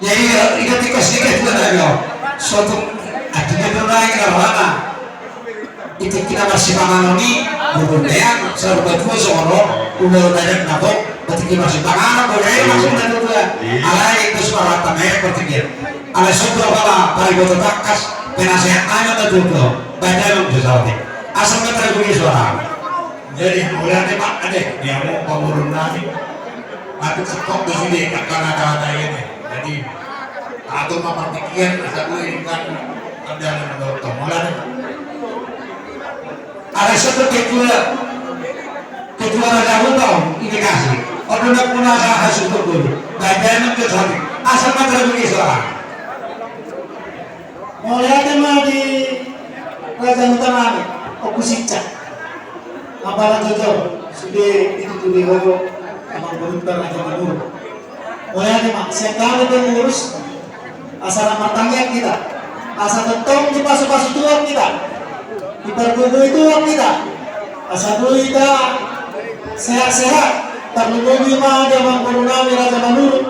Jadi, i do tikas tikas tulang. Sotung, artinya tulang ini karena Di tingki na marsipanganon i, bubun dean, saur matua songon on, ulaon adat na gok, di tingki marsipanganon, boi ae maksudna tutu. Alai itu suara tamai pertingkian. Alai songon on pala, pariboto tangkas, penasehat anak na tutu. Baca dong tu saotik. Asal na terguna suara. Jadi, mulai ate pak, ate, dia mau pamurun nami. Aku sekop di sini, akan ada-ada ini. Jadi, Atur ma partingkian, asa dua ini kan ada yang dokter. Mulai. Ada satu ketua, ketua Raja Huta, ini kasih. Ada nak pun asa hasil tu dulu. Baik, baik, nanti tadi. Asal mata dulu, Islam. Mulai ada mah di Raja Huta nami, Oku Sica. Apala jojor, sude itu tu di ho, Amangboruta Raja Manurung. Mulai ate ma, sian hami pengurus, asa na martangiang hita, asa tongtong dipasu-pasu Tuhan hita, dipargogoi Tuhan hita, asa boi hita sehat-sehat, tarlumobi ma di amangboru nami Raja Manurung,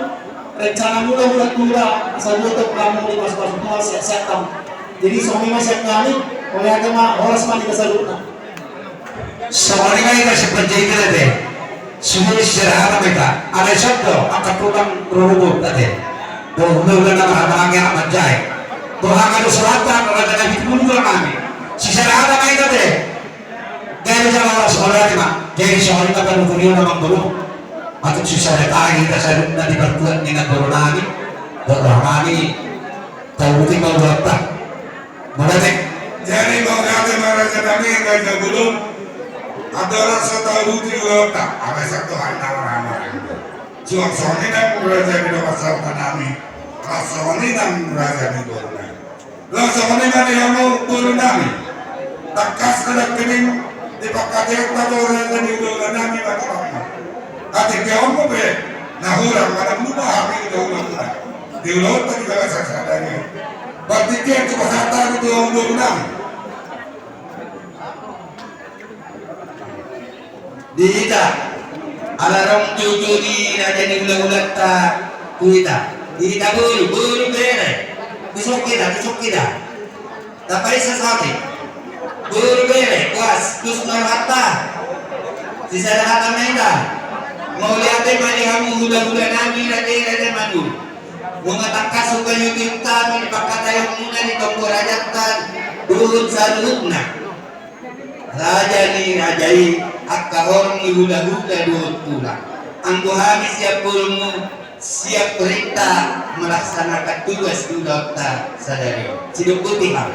rencana muna-muna hita, asa boi tongtong dipasu-pasu Tuhan sehat-sehat hamu. Jadi songon i ma sian hami, mulai ate ma, horas ma di hita saluhutna. Songon i ma hita sipanjaitan ate. Sude sisada hata ma hita. Alai songon do angka tulang rorobot ate. Dohot hula-hula na marhahamaranggi anak manjae. Dohot angka dosa hata na raja na pinungka nami. Sisada hata ma hita ate. Gabe jala horas, horas ma. Jadi songon i ma panuturion amangboru. Atik sisada tagi hita saluhutna di partuat ni namboru nami. Dohot roha nami. Tauduti ma ulaonta. Mauliate. Jadi mauliate ma raja nami, Raja Bolon. Andorang so tauduti ulaonta, asa sahat do hami na marhahamaranggi. Suang songon i nang raja ni dongan sahuta nami. Laos songon i nang raja ni boru nami. Laos songon i ma di hamu boru nami. Tangkas na nangkining di pangkataion ma tu raja ni dongan nami ma tu hamu. Atik dia on pe na hurang, manang lupa hami di ulaonta. Di ulaonta di bagasan sadari. Partingkian tu pasahat hami tu hamu boru nami. Di hita. Ala adong tutu di raja ni hula-hulanta tu hita. Di hita boru, boru bere. Tusuk hita, tusuk hita. Tapaisa saotik. Boru bere, puas, tusuk ma rohanta. Sisada hata ma hita. Mauliate ma di hamu hula-hula nami, raja i, Raja Manurung. Nunga tangkas hupaihut-ihut hami di pangkataionmuna di tonggo rajanta dohot saluhutna. Raja ni raja i, angka horong ni hula-hula dohot tulang. Anggo hami sian borungmu, siap perintah melaksanakan tugas di ulaonta sadari on. Sidok boti ma.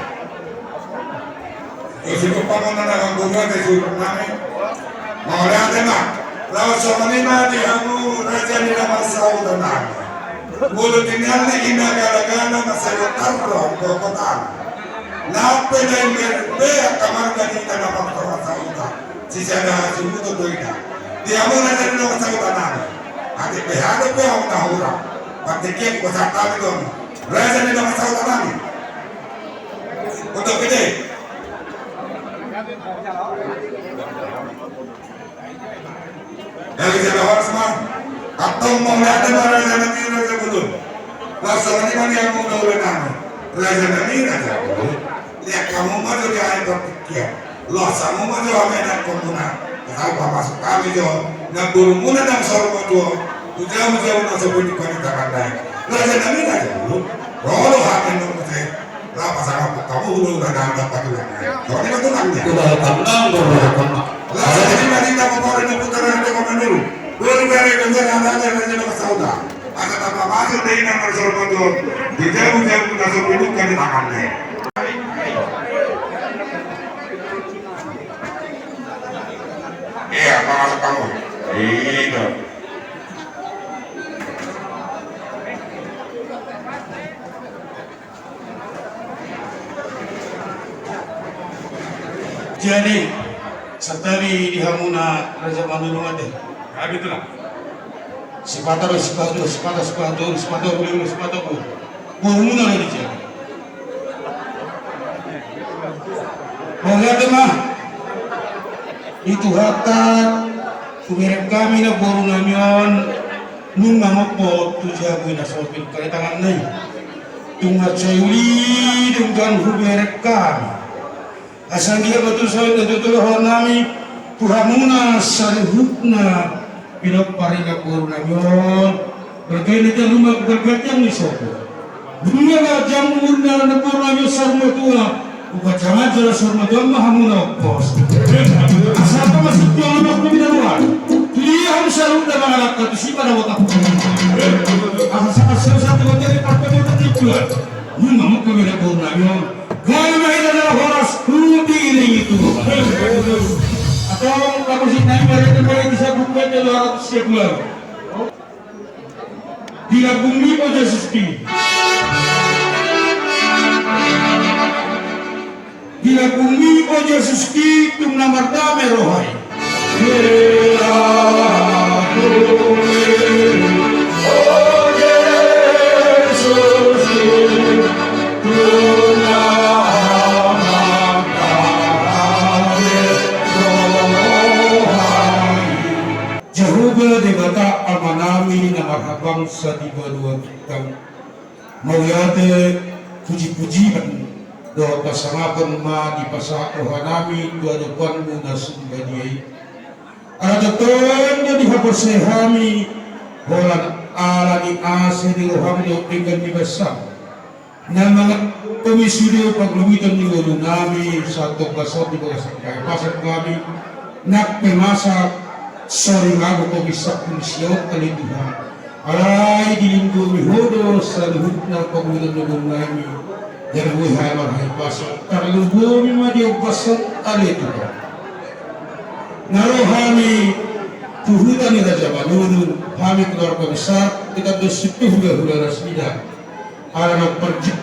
Sidok panganon na manggohi ate suhut nami. Mauliate ma. Laos songon i ma di hamu raja ni dongan sahuta nami. Molo tinallik i na gala-gala na sahuta ro, do kota. Nang pe na imber be angka marga ni hita na manggohi sahuta. Sisada suhut do hita. Di hamu raja ni dongan sahuta nami. Atik pe hado pe hamu na hurang. Partingkian pasahat hami tu hamu. Raja ni dongan sahuta nami. Untuk gede. Jadi jala horas ma. Antong mauliate ma raja nami, Raja Bolon. Laos songon i ma di hamu hula-hula nami. Raja nami, Raja Bolon. Liat hamu ma jo di aek partingkian. Laos hamu ma jo hami anak komuna. Tahu pamasuk hami jo. Namborumuna nang saur matua. Hujau-hujau na so boi di panita kandai. Raja nami, Raja Bolon. Ro do hami nang muse. Lah pasangan putamu hulu udah dalam dapat tulang. Kalau dia tulang dia. Udah tenang, udah tenang. Lah jadi nanti tak mau orang yang putaran itu kemana dulu. Dulu beri dengan anak-anak yang masih muda. Asa tambah Sudah ini nomor satu. Dijauh-jauh kita sepuluh kali tangannya. Iya, Pak, kamu. Iya. Jadi, santabi di hamuna Raja Manurung ate. Ah, betul lah. Sipata do, sipata do, sipata, sipata do, sipata do, sipata do. Borumuna do di jabu. Mauliate ma di Tuhanta, hubereng hami na boru nami on, nunga mompo tu jabu i na so pinungka ni tanganna i. Tung mansai uli denggan hubereng hami. Asa anggiat ma tutu songon na tutu dohonon nami tu hamuna saluhutna pinompar ni na boru nami on. Berkene dia rumah bergantian ni sopo. Dunia lah jamu murna na boru nami on saur matua. Upa jangan jelas saur matua ma hamuna ompos. Asa apa masih tua anak kami daruan. Dia harus saluhutna mangalangka tu si pada botak. Asa satu satu jadi partai botak itu. Nunga mompo tu jabu i na boru nami on. Gari ma hita dalam horas, huti ini itu. Atau kamu sih tadi berarti berarti bisa buka di luar siap bulan. Di lambungmi o Jesus ki. Di lambungmi o Jesus ki, tung na mardame roha i. Jahowa Debata Amanami na marhabangsa di banua bintang. Mauliate, puji-pujian dohot hasangapon ma dipasahat rohanami tu adopanmu na sumbadia i. Ala tongtong do dihaporseai hami, holan ala ni asa ni roham dohot denggan ni basam. Na mangadopi sude parlumiton ni ngolunami, sahat tu bagasan di bagasan hahipason nami, nang pe masa, sori mago komi sampul siaon ale Tuhan. Alai dilinggomi Ho do saluhutna pangulon ni ngolunami, jala boi hami marhahipason, tarlumobi ma di ompas on ale Tuhan. Na ro hami tu huta ni Raja Manurung, hami keluarga besar, kita bersyukur hula-hula nasida. Ala na parjit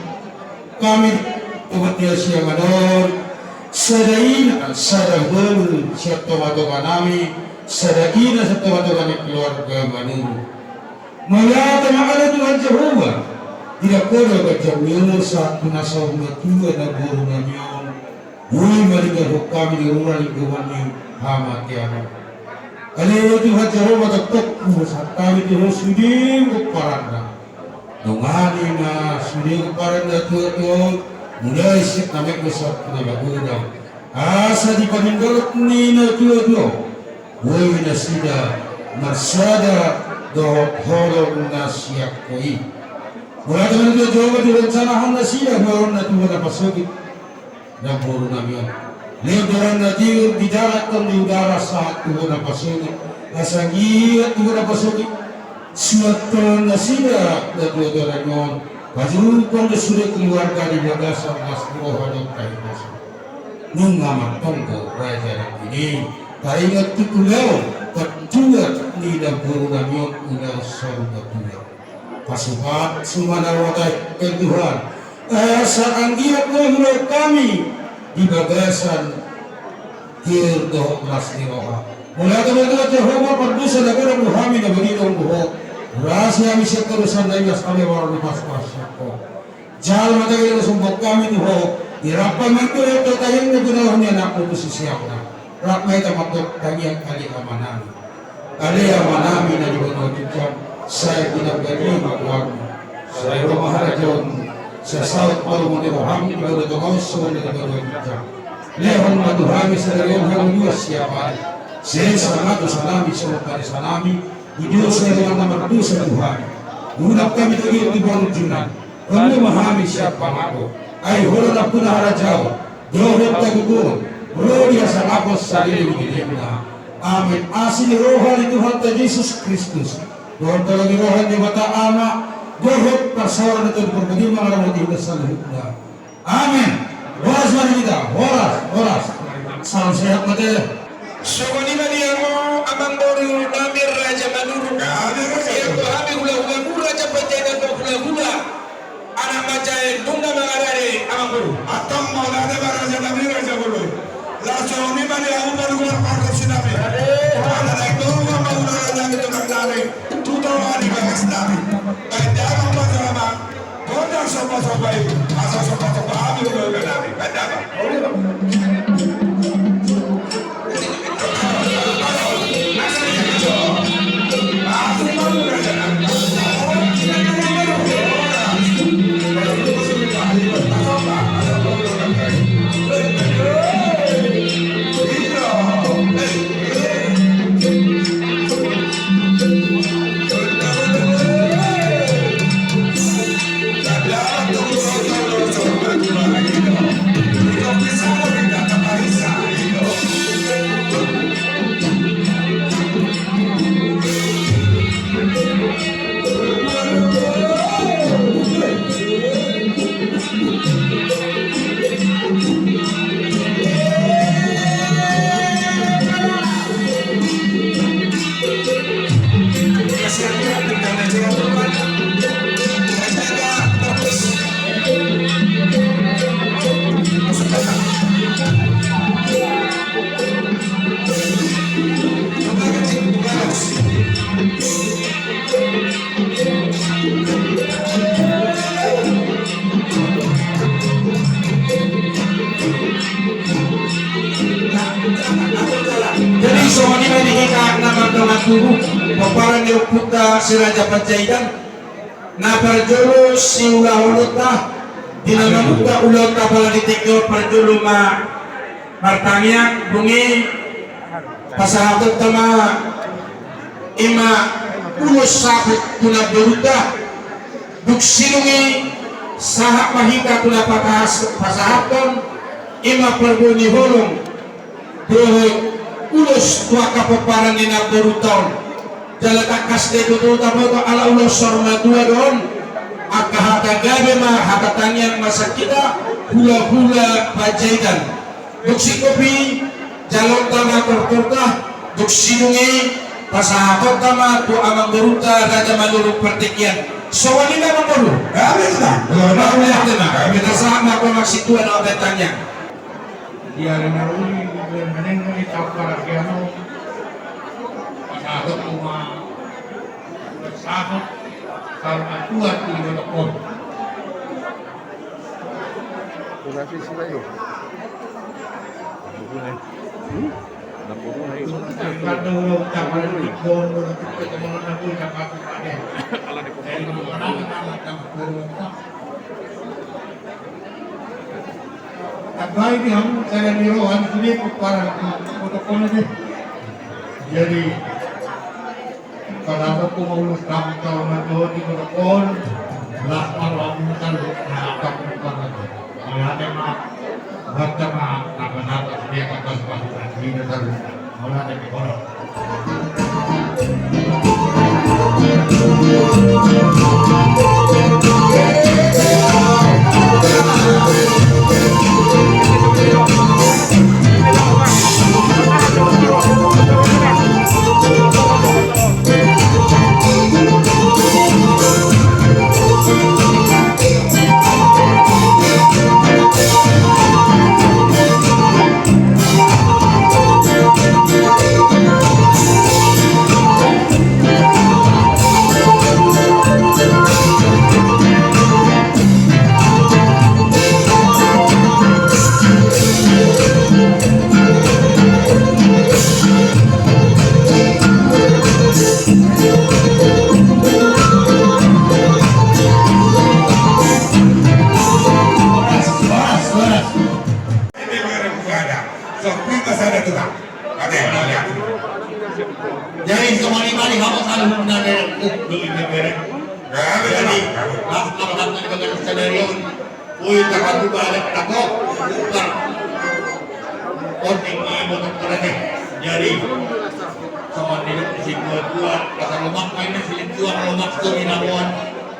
kami obat dia siang adon, sada ina, sada boru, sian tonga-tonga nami, sada ina, sian tonga-tonga ni keluarga Manurung. Mauliate ma ale Tuhan Jahowa, di na poda ganjang ni on sahat tu na saur matua na boru nami on. Boi ma denggan hami di rura linggoman ni hamatean on. Ale Tuhan Jahowa, tongtong hupasahat hami tu Ho sude pomparanna. Dongani ma sude pomparan na tua-tua on, mulai sian na magodang sahat tu na magodang. Asa di paninggalon ni na tua-tua on, boi nasida marsada dohot holong na sian Ho i. Mauliate ma di Tuhan Jahowa, direncanahon nasida huanon na tua na pasogit na boru nami on. Lehon dohonon na tiur di darat dohot di udara sahat tu Ho na pasogit. Asa anggiat tu Ho na pasogit suantonon nasida na tua-tua nami on. Pajumpang do sude keluarga di bagasan las ni roha dohot hahipason. Nunga martonggo raja nangkin i, taringot tu ulaon panjua ni na boru nami on, ulaon saur matua. Pasupasu ma na roha ta, ale Tuhan. Asa anggiat boi huulahon hami di bagasan tiur dohot las ni roha. Mauliate ma di Tuhan Jahowa, pardosa na godang do hami na binoan do Ho. Urasi hami sian hadosaon nami, asa hami marlas ni roha sian Ho. Jalo ma tahe na sombong hami tu Ho. Dirampa ma tu Ho tahiangna, tu na roha ni anakmu tu siseanna. Rap ma hita mandok tangiang ale Amanami. Ale Amanami na di banua ginjang, sai pinarbadia ma goarmu. Sai ro ma harajaonmu. Sai saut ma lomo ni roham di banua tonga on songon na di banua ginjang. Lehon ma tu hami sadari on hangoluan siapari. Sesa ma dosanami songon panesanami di dosa ni na mardosa tu hami. Unang hami togihon tu pangunjunan. Paluahon ma hami sian pangago. Ai Ho do nampuna harajaon dohot hagogoon, ro di hasangapon saleleng ni lelengna. Amen. Asi ni roha ni Tuhanta Jesus Kristus dohot holong ni roha ni Debata Ama Dohot parsaoran ni Tuhan, parpudi mangaramoti hita saluhutna. Amin. Horas ma di hita, horas, horas. Salam sehat ma te. Songon i ma di hamu amangboru nami Raja Manurung. Ia tu hami hulahulamu Raja Panjaitan dohot hulahula anak Manjaen nunga mangarade amangboru. Antong mauliate ma raja nami, raja bolon. Laos songon i ma di hamu paduka pargonsi nami. Ala naeng dohot ma hulahula nami tu bagas nami, tu toga ni bagas nami. Baen damang ma jolma. Gondang somba-somba i, asa somba-somba hami hulahula nami. Baen damang. Jadi songon i ma di hita na mardongan tubu, pomparan ni ompunta si Raja Panjaitan, na parjolo siulahononta, di na mamungka ulaonta pala di tingki on, parjolo ma martangiang, dung i pasahatonta ma i ma ulos saput tu namborunta. Dung sidung i sahat ma hita tu na patahas-, pasahathon i ma parbue ni holong dohot ulos tu angka pomparan ni namborunta on. Jala tangkas do i tutu taboto ala ulos saur matua do on. Angka hata gabe ma, hata tangiang ma sian hita hulahula Panjaitan. Dung singkop i jaloonta ma tortorta, dung sidung i pasahatonta ma tu amangborunta Raja Manurung partingkian. Songon i ma amangboru. Amin. Amin. Amin. Amin. Pasahat ma tu amang sintua na mambaen tangiang. Di ari na uli, di bulan na naeng, di taon paranggian on, pasahatonku ma sahat saur matua tu ibotok on. Berarti sila yo. Hmm? Tambai di hamu sada ni roha ni sude pomparan tu ibotok on ate. Jadi, pasahatonku ma ulos sahat saur matua tu ibotok on, las ma rohamu saluhutna. Mauliate ma, banta ma, na pasahat sude angka pasupasu na sude saluhutna. Mauliate ma. Jadi songon i ma di hamu saluhutna, bereng. Jadi, las ma rohanta di bagasan sadari on. Ui, tapakuba adat tako. Par. Otik ni motor kereta. Jadi, songon i di si tua-tua, asa lomak ma inna silinjuang, lomak tu hinamoan.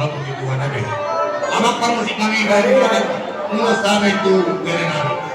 Amang parmusik nami, bari ulos damai tu bere nami.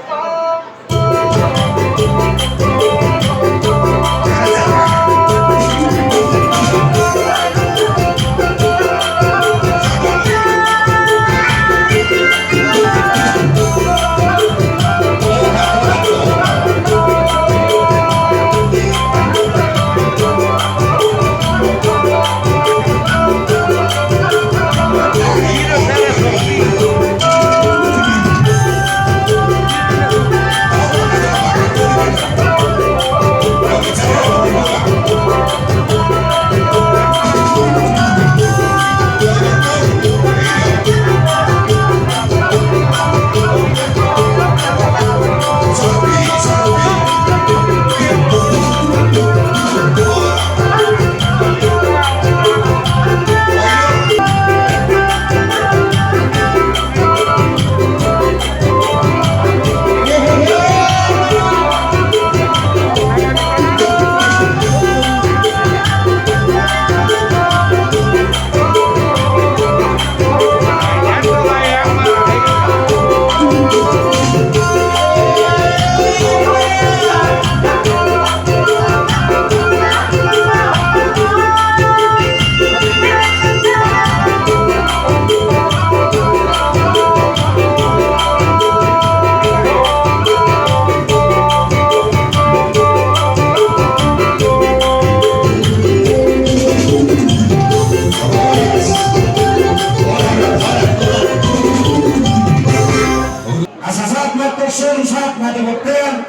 Asa sahat ma antong, sahat ma di bontean.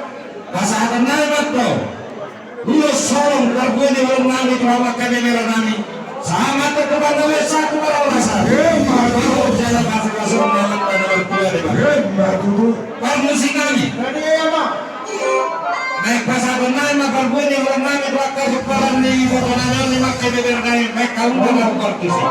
Pasahaton nami ma antong ulos holong parbue ni holong nami tu hamu angka bebere nami. Sahat ma antong tu panggabean, sahat tu parhorasan. Emma tutu. Jala pasu-pasu ni Amanta na martua Debata. Emma tutu. Parmusik nami. Naeng pasahaton nami ma parbue ni holong nami tu angka pomparan ni iboto nami on, di angka bebere nami. Naeng hamu ma na partusi.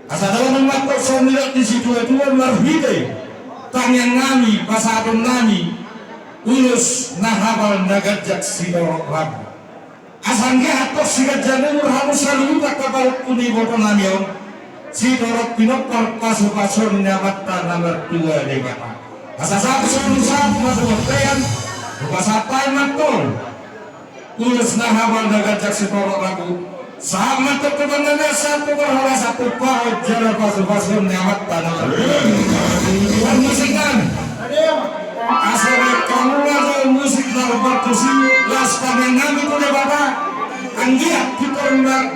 Asa dalan ma antong songon nidok ni situa-tua, marhite tangiang nami, pasahaton nami ulos na hapal na ganjang sitorop rambu. Asa anggiat antong siganjang umur hamu saluhut angka pahompu ni iboto nami on, sitorop pinompar pasu-pasuon ni Amanta na martua Debata. Asa sahat songon sahat ma tu bontean, hupasahat hami ma antong ulos na hapal na ganjang sitorop rambu. Sahat ma antong tu panggabean, sahat tu parhorasan, tu pahompu jala pasu-pasuon ni Amanta na martua. Parmusik nami. Asa naeng hamu ma tu musik na partusi, laos tangiang nami tu Debata, anggiat pintor ma-,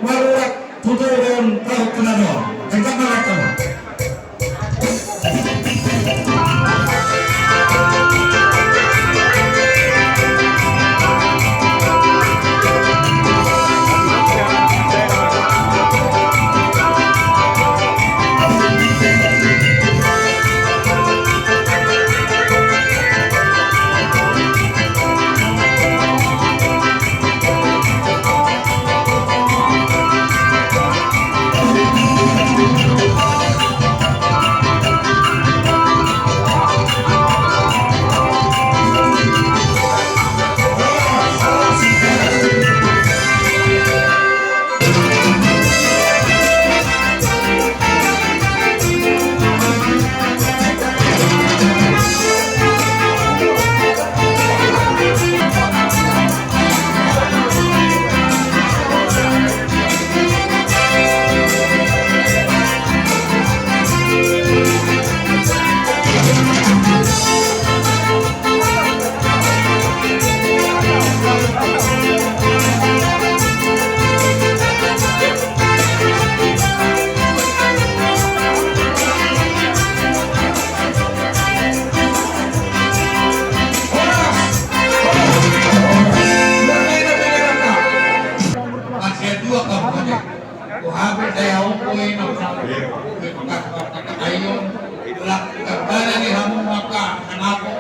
marurat tu toru on, taon tu na ro. Tangkap ma antong. Tuhan pe saya opo ino. Ayo, tambana ni hamu maka anakku.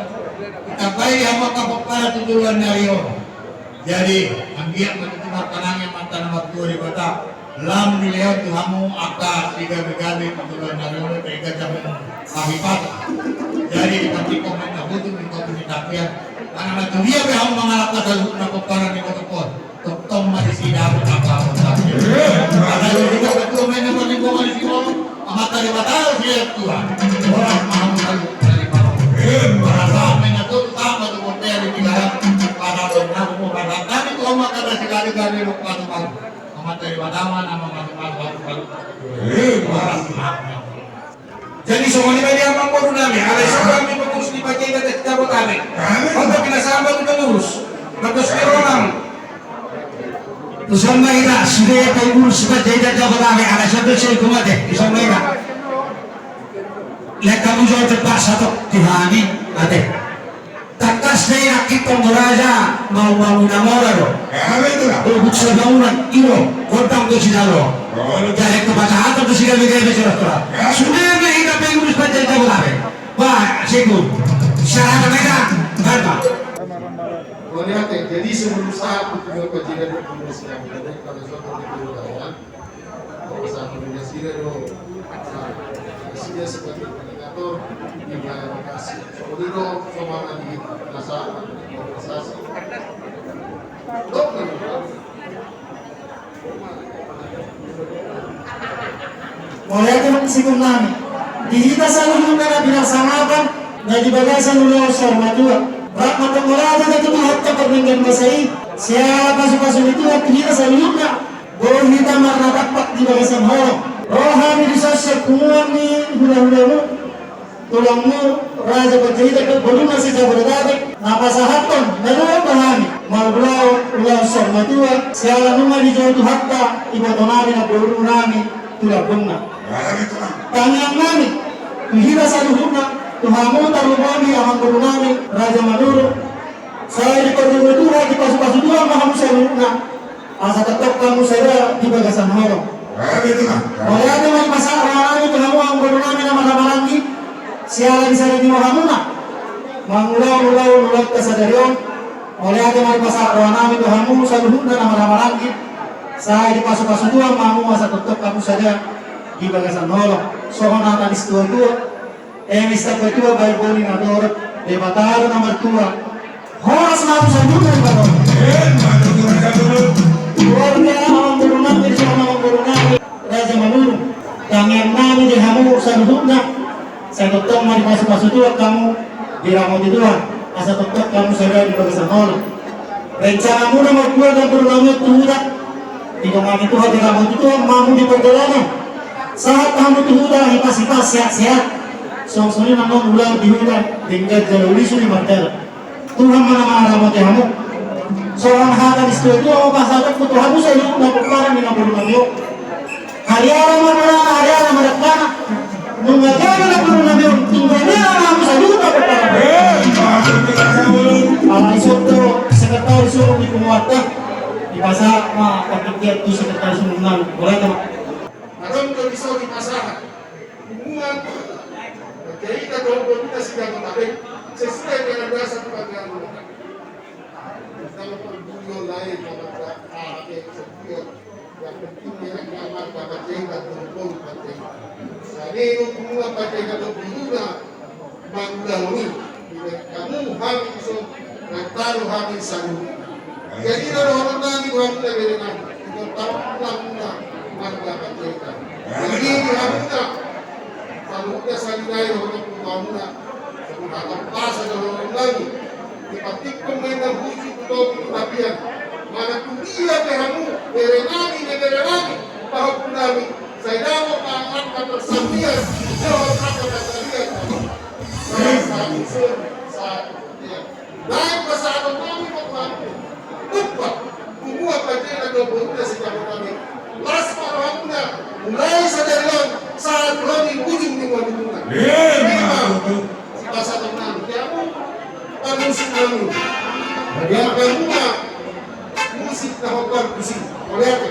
Tambai hamu maka pomparan tu joloan ni ari on. Jadi, anggiat ma tutu martangiang ma tu Amanta na martua Debata. Lam dilehon tu hamu angka sigabe-gabe tu joloan ni ari on, tega jamu pahipata. Jadi, di pantikom na butuh di kopi di tapian. Mana na tu dia pe hamu mangalap kata luhut na pomparan di kotopon. Tongtong ma disi dapot apa-apa. Ada juga ketua main yang paling bawah di sini. Amanta Debata siap Tuhan. Orang mau tahu dari bawah. Para sama yang tuh sama tuh model di dalam. Pada orang mau pada kami tuh sama kata sekali-kali lupa tuh. Amanta Debata mana mau masuk-masuk. Orang mau. Jadi songon i ma di amang boru nami, alai songon i pengurus di Panjaitan Jabodetabek. Untuk pinasahat tu pengurus. Bagus pironang. Tuson ma hita, sude pengurus Panjaitan Jabodetabek, alai songon i sai kumate, tuson ma hita. Lihat kamu jauh cepat satu, Tuhan i, ate. Tangkas do i nangkin tong do raja, mau-mau na mora do. Dohot sabangunan, i do, gondang do sijalo. Jadi kepasahaton do sigabe-gabe surat-surat. Sude ma hita pengurus Panjaitan Jabodetabek. Bah, siku. Syarat mereka, berapa? Jadi sebelum saat itu, Bapak Jika, Bapak Jika, Bapak Jika, Pasangan Indonesia do, nah, Indonesia sebagai koordinator di wilayah lokasi. Jadi do, soalnya di rasa organisasi. Mauliate ma di singkop nami. Di hita saluhutna na pinarsangapan na di bagasan ulaon saur matua. Rap ma tongtong mauliate tu Tuhanta pardenggan basa i. Siala pasu-pasu ni Tuhan tu hita saluhutna. Boi hita marnatampak di bagasan holong. Ro hami dison sian punguan ni hula-hulamu, tulangmu, Raja Panjaitan dohot boruna se-Jabodetabek, na pasahathon na dohot do hami mangulahon ulaon saur matua, siala nunga dijou Tuhanta ibotonami, namborunami tu lambungna. Tangiangnami tu hita saluhutna, tu hamu tarlumobi amangborunami Raja Manurung, sai diparjolo Tuhan, dipasu-pasu Tuhan ma hamu saluhutna. Asa tongtong hamu sada di bagasan holong. Mauliate ma dipasahat rohanami tu hamu amangborunami na marhahamaranggi. Siala di sada ni rohamuna mangulahon ulaon ulaonta sadari on. Mauliate ma dipasahat rohanami tu hamu saluhutna na marhahamaranggi. Sai dipasu-pasu Tuhan ma hamu asa tongtong hamu sada di bagasan holong. Songon hata ni situa-tua. Eme sitape tua baen boni na torop, Debata do na martua. Horas ma tu saluhutna di bagasan. Keluarga amangborunami, suang amangborunami Raja Manurung. Tangiangnami di hamu saluhutna. Sai tongtong ma dipasu-pasu Tuhan hamu, diramoti Tuhan. Asa tongtong hamu sada di bagasan holong. Rencanamuna markeluarga amangborunami tu huta. Didongani Tuhan, diramoti Tuhan ma hamu di pardalanan. Sahat hamu tu huta, hipas-hipas, sehat-sehat. Songon i ma annon ulaon di huta, denggan jala uli suli mardalan. Tuhan ma na mangaramoti hamu. Songon hata ni situa-tua ma pasahatonku tu hamu saluhutna pomparan ni amangborunami on. Hariara ma bolana, hariara ma dangkana. Nunga gabe amangborunami on, tung gabe ma hamu saluhutna pomparan. Alai songon sekretaris umum ni punguanta. Dipasahat ma partingkian tu sekretaris umum nami. Boleh ma. Adong do dison dipasahat punguan Panjaitan dohot boruna se-Jabodetabek sesuai dengan dasar panggabean. Kalau pergumulan lain, kalau ada hal yang sesuai, yang penting dia akan dapat Panjaitan dohot boru Panjaitan. Jadi punguan Panjaitan dohot boruna mangulahon i, dibaen hamu hami dison, na tolu hami saluhutna. Jadi na dohonon nami tu hamuna berenami, ito tahu pulang muna marga Panjaitan. Jadi di hamuna saluhutna, sahali nai dohonon tu hamuna, saluhutna pasu-pasu dohonon nami. Di pantikom na hujur tu topi tu tapian. Mana tu dia pe hamu berenami, berenami, pahompunami. Sai dapot angka na tersambung, jawab angka na tarian. Sai saling sun, saling tarian. Naik pasahaton nami ma tu hamu. Tumpak, punguan Panjaitan dohot boruna se-Jabodetabek. Las ma rohamuna, mulai sadari on, sahat ro di ujung ni ngolunta. Ima sipasahaton nami, di hamu pamusik nami. Di hamuna musik na hombar tusi. Mauliate.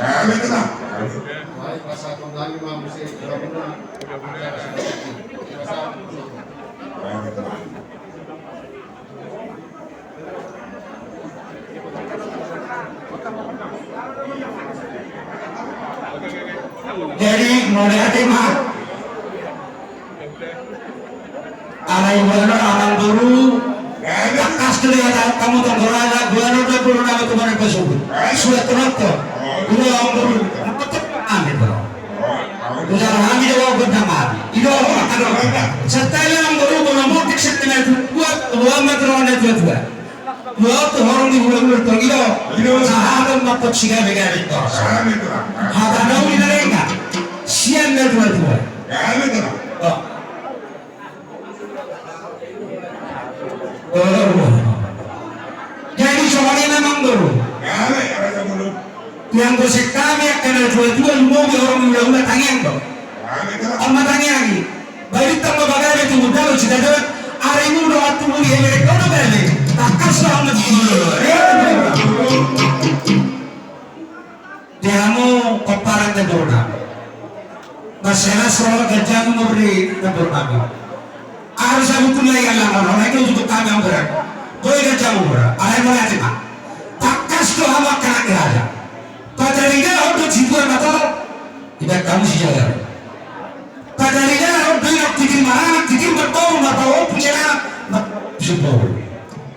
Amin, Tulang. Jadi, mauliate ma. Alai boanor amangboru, tangkas do dihatahon hamu tong, boanor do boru nama tu mana pasubu. Sudah tronto. Udah amangboru. Amin, bro. Ujar hami do, ujar hami. Ido, aduh. Setelah amangboru, bola mudik setelah itu, buat, buat matro na tua-tua. Dua tu horong ni hulahula tong, ido. Ido. Sahaton ma tong sigabe-gabe tong. Hata na uli na lenga. Sian na tua-tua. Oh. Jadi songon i ma, amangboru. Ia, anggo sian hami angka na tua-tua, lumobi horong ni hulahula, tangiang do. On ma tangiang i. Balintang ma bagabe, tubu dalan sitadoan, arimu do, tubu di heberek do bale. Tangkas do hamu tu hulahula. Di hamu pomparan ni boruna. Marselas ro ganjang umur ni boruna. Harus aku tulai alang orang itu untuk kami yang berat. Boi ganjang umur. Alai mauliate ma. Tangkas do hamu angka anak ni raja. Pataridahon do situan na torop. Ibaen hamu sijagar. Pataridahon do inok titir maranak, titir marboru, marpaompu sian anak, marpaompu sian boru.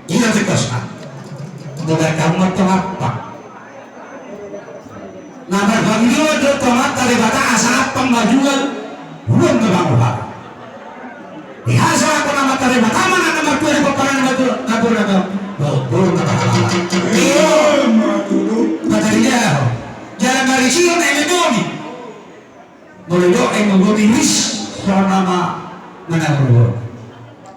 Ia tangkas ma. Ibaen hamu ma tong ampang. Na marpangidoan do tu Amanta Debata asa ampang ma jual, uang ma mangohar. Dihasahathon Amanta Debata ma na martua di pomparan na tua, na tua, na tua. Bo, bo, na tua. Iyo. Pataridahon. Jala marisihon eme boni. Molo didok eme boni ris, so nama manabur.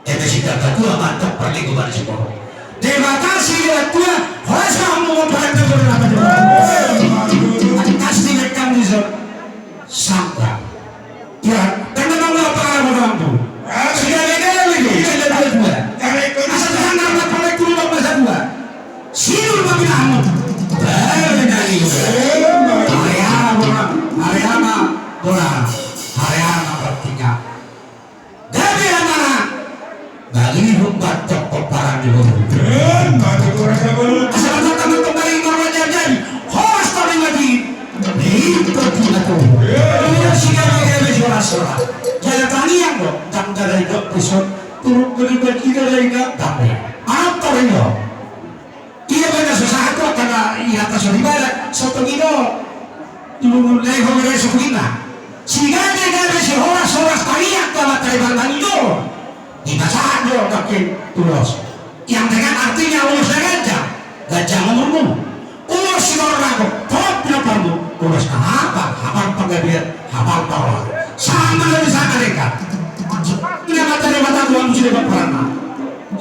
Eme sitamba tua mantap parlinggoman siporo. Debata silehon tua, horas ma hamu pomparan na tua, na tua. Tangkas dibaen hamu dison. Sangka. Ia, kan memang apa orang tu? Sigabe-gabe do, sian na tua-tua. Asa sangkar na paling turun masa tua. Sinur ma pinahanmu. Baru nari. Area bola, area ma bola, area ma bertiga. Gabe amana. Bagi humbat toko parang di bola. Asal datang kembali ke raja jadi. Horas tadi lagi. Itu tidak tuh. Ini sigabe-gabe horas-horas. Jala tangiang do. Tangga dari dok pisau. Turun ke lima tiga dari dok. Tapi. Apa ini? Ia benda so sahat tu angka na i hata so dibalat, so tong i do. Tulung na i ho bere so kuina. Sigabe-gabe sihoras-horas tangiang tu Amanta Debata i do. Dipasahat do nangkin tulos. Yang dengan artinya ulos na ganjang, ganjang umurmu. Ulos sitorop rago, torop pinomparmu. Ulos na hapal, hapal panggabean, hapal parroha. Sama na bisa mereka. Ina Amanta Debata Tuhan sudah berperan.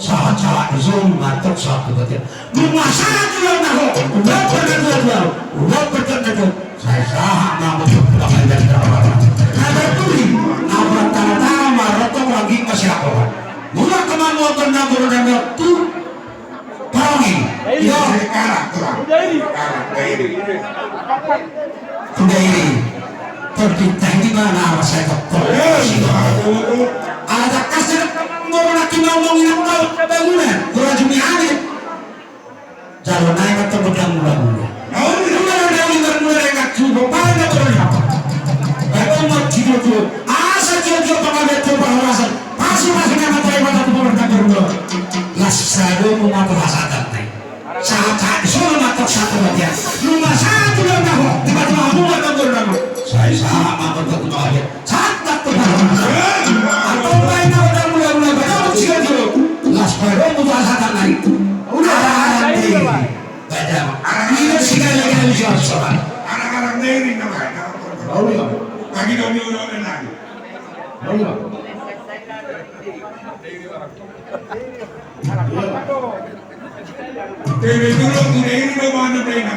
Sahat-sahat do songon i ma tong sahat tu batian. Nunga sahat do na ho, ulang pernah dua dua, ulang pernah dua dua. Sai sahat ma mungkin pakai dari dalam. Na berturi, na bertana-tana ma rotong lagi masih laporan. Mula kemana mau kena guru dan waktu parongin. Yo. Sekarang, kurang. Sekarang, kayak ini. Sudah ini. Terbintang di mana masa itu? Ada kasih mau nak ngomongin apa bangunan? Kurang jumi ada. Jalan naik atau pedang mula-mula. Mula-mula mula-mula. Asa jujur pengabet tu pengawasan. Pasi-pasi nama terima kasih pemerintah berdua. Las sadu mengapa bahasa tadi. Sahat-sahat solo matok satu bagian. Nunga sahat tu dalam tahu, tiba-tiba hamu matok tu dalam. Sai sahat matok tu dalam. Sahat tak tu dalam. Atau lain tahu dalam mula-mula pada aku siap dulu. Las pada aku bahasa tak naik. Udah ada di baca. Ini sekali-kali jual soal. Anak-anak Neri namanya. Tahu ya? Lagi dong, dong, dong, lagi. Tahu ya? Tebe tulung tu Neri do mana plena.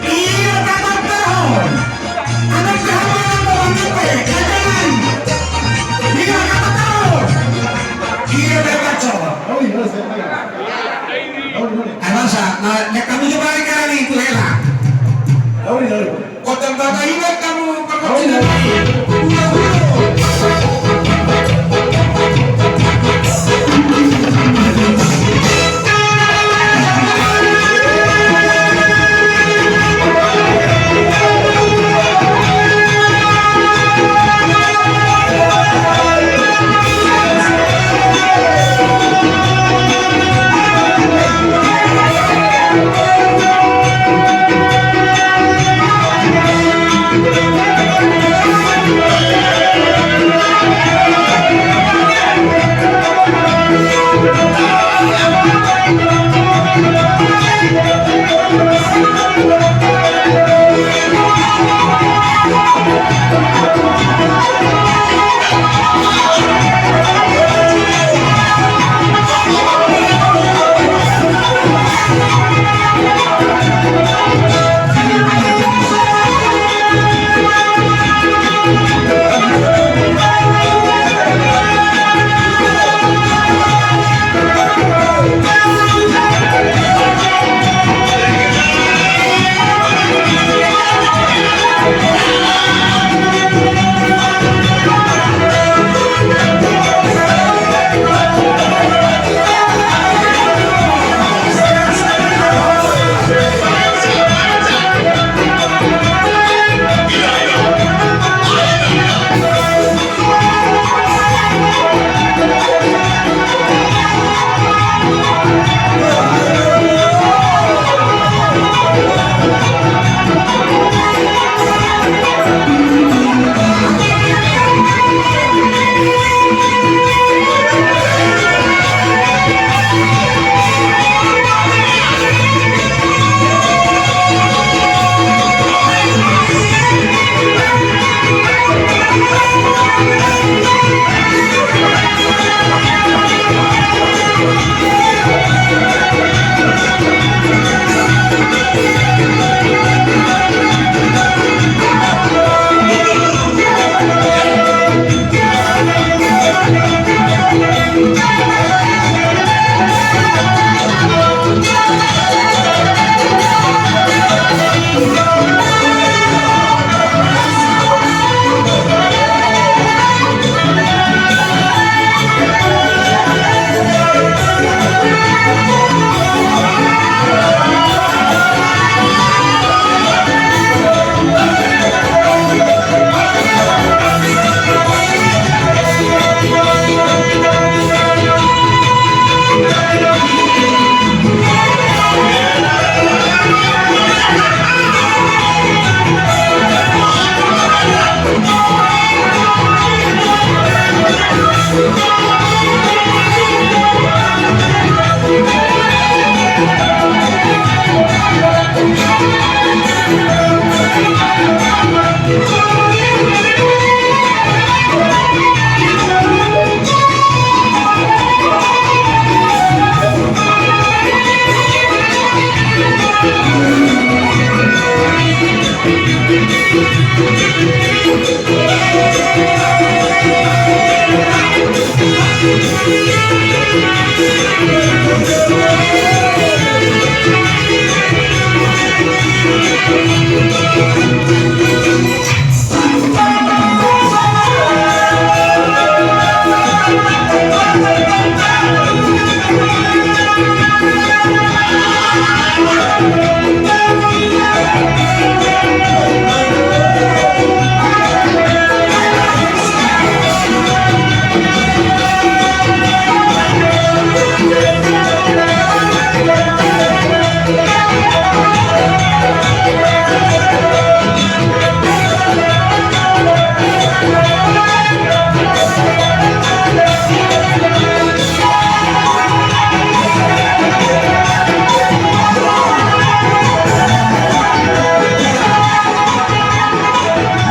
Iya, tatap tahu. Anak kamu yang bawa ngepe, jangan. Iya, tatap tahu. Iya, tatap tahu. Oh, iya, saya tahu. Oh, iya. Sa, na, na hamu jo bari kali tu hela. Lauri, lauri. Kota Bata ibat hamu pargonsi na tadi.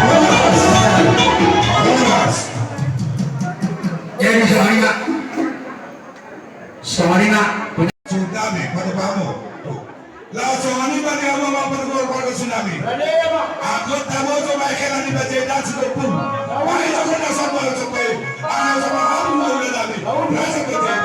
Ulo, ulo. Jadi, songon i ma. Songon i ma. Tsunami, pada paham. Laos songon i ma di hamu amang pargonsi nami. Anggo taboto ma hela ni Panjaitan Sitompul. Ai jago na sambal sopai. Ai jago ma hamu ma ula nami. Rasa Panjaitan.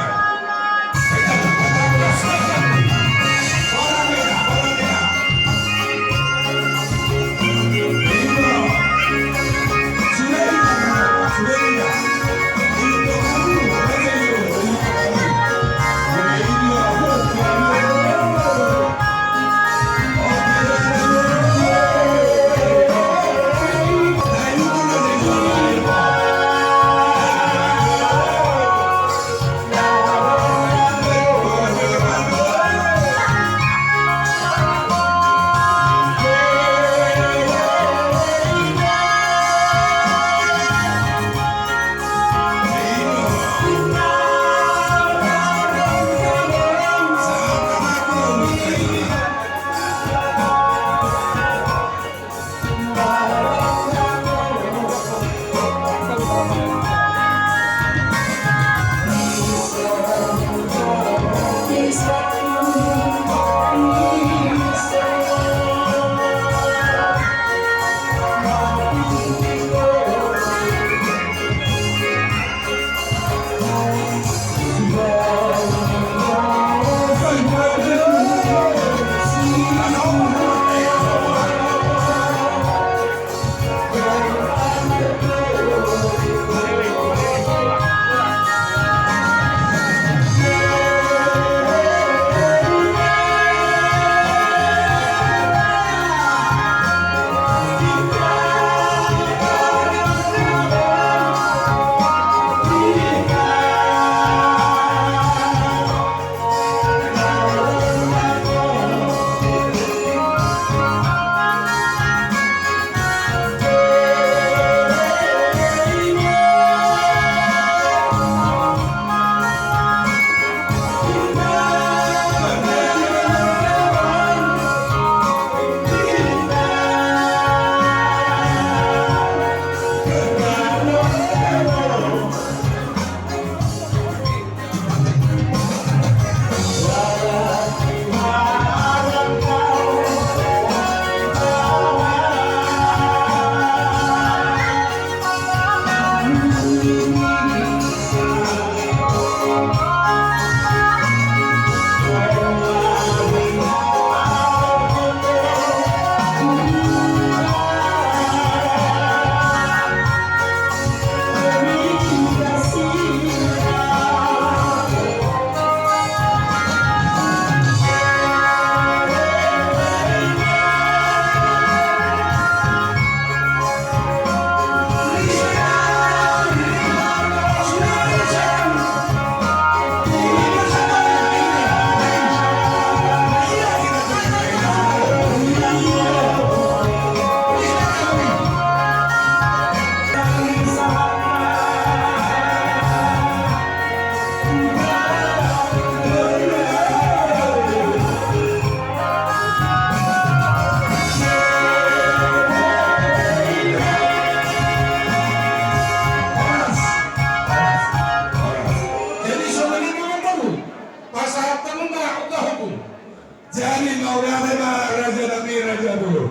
Mauliate ma raja nami, raja boru.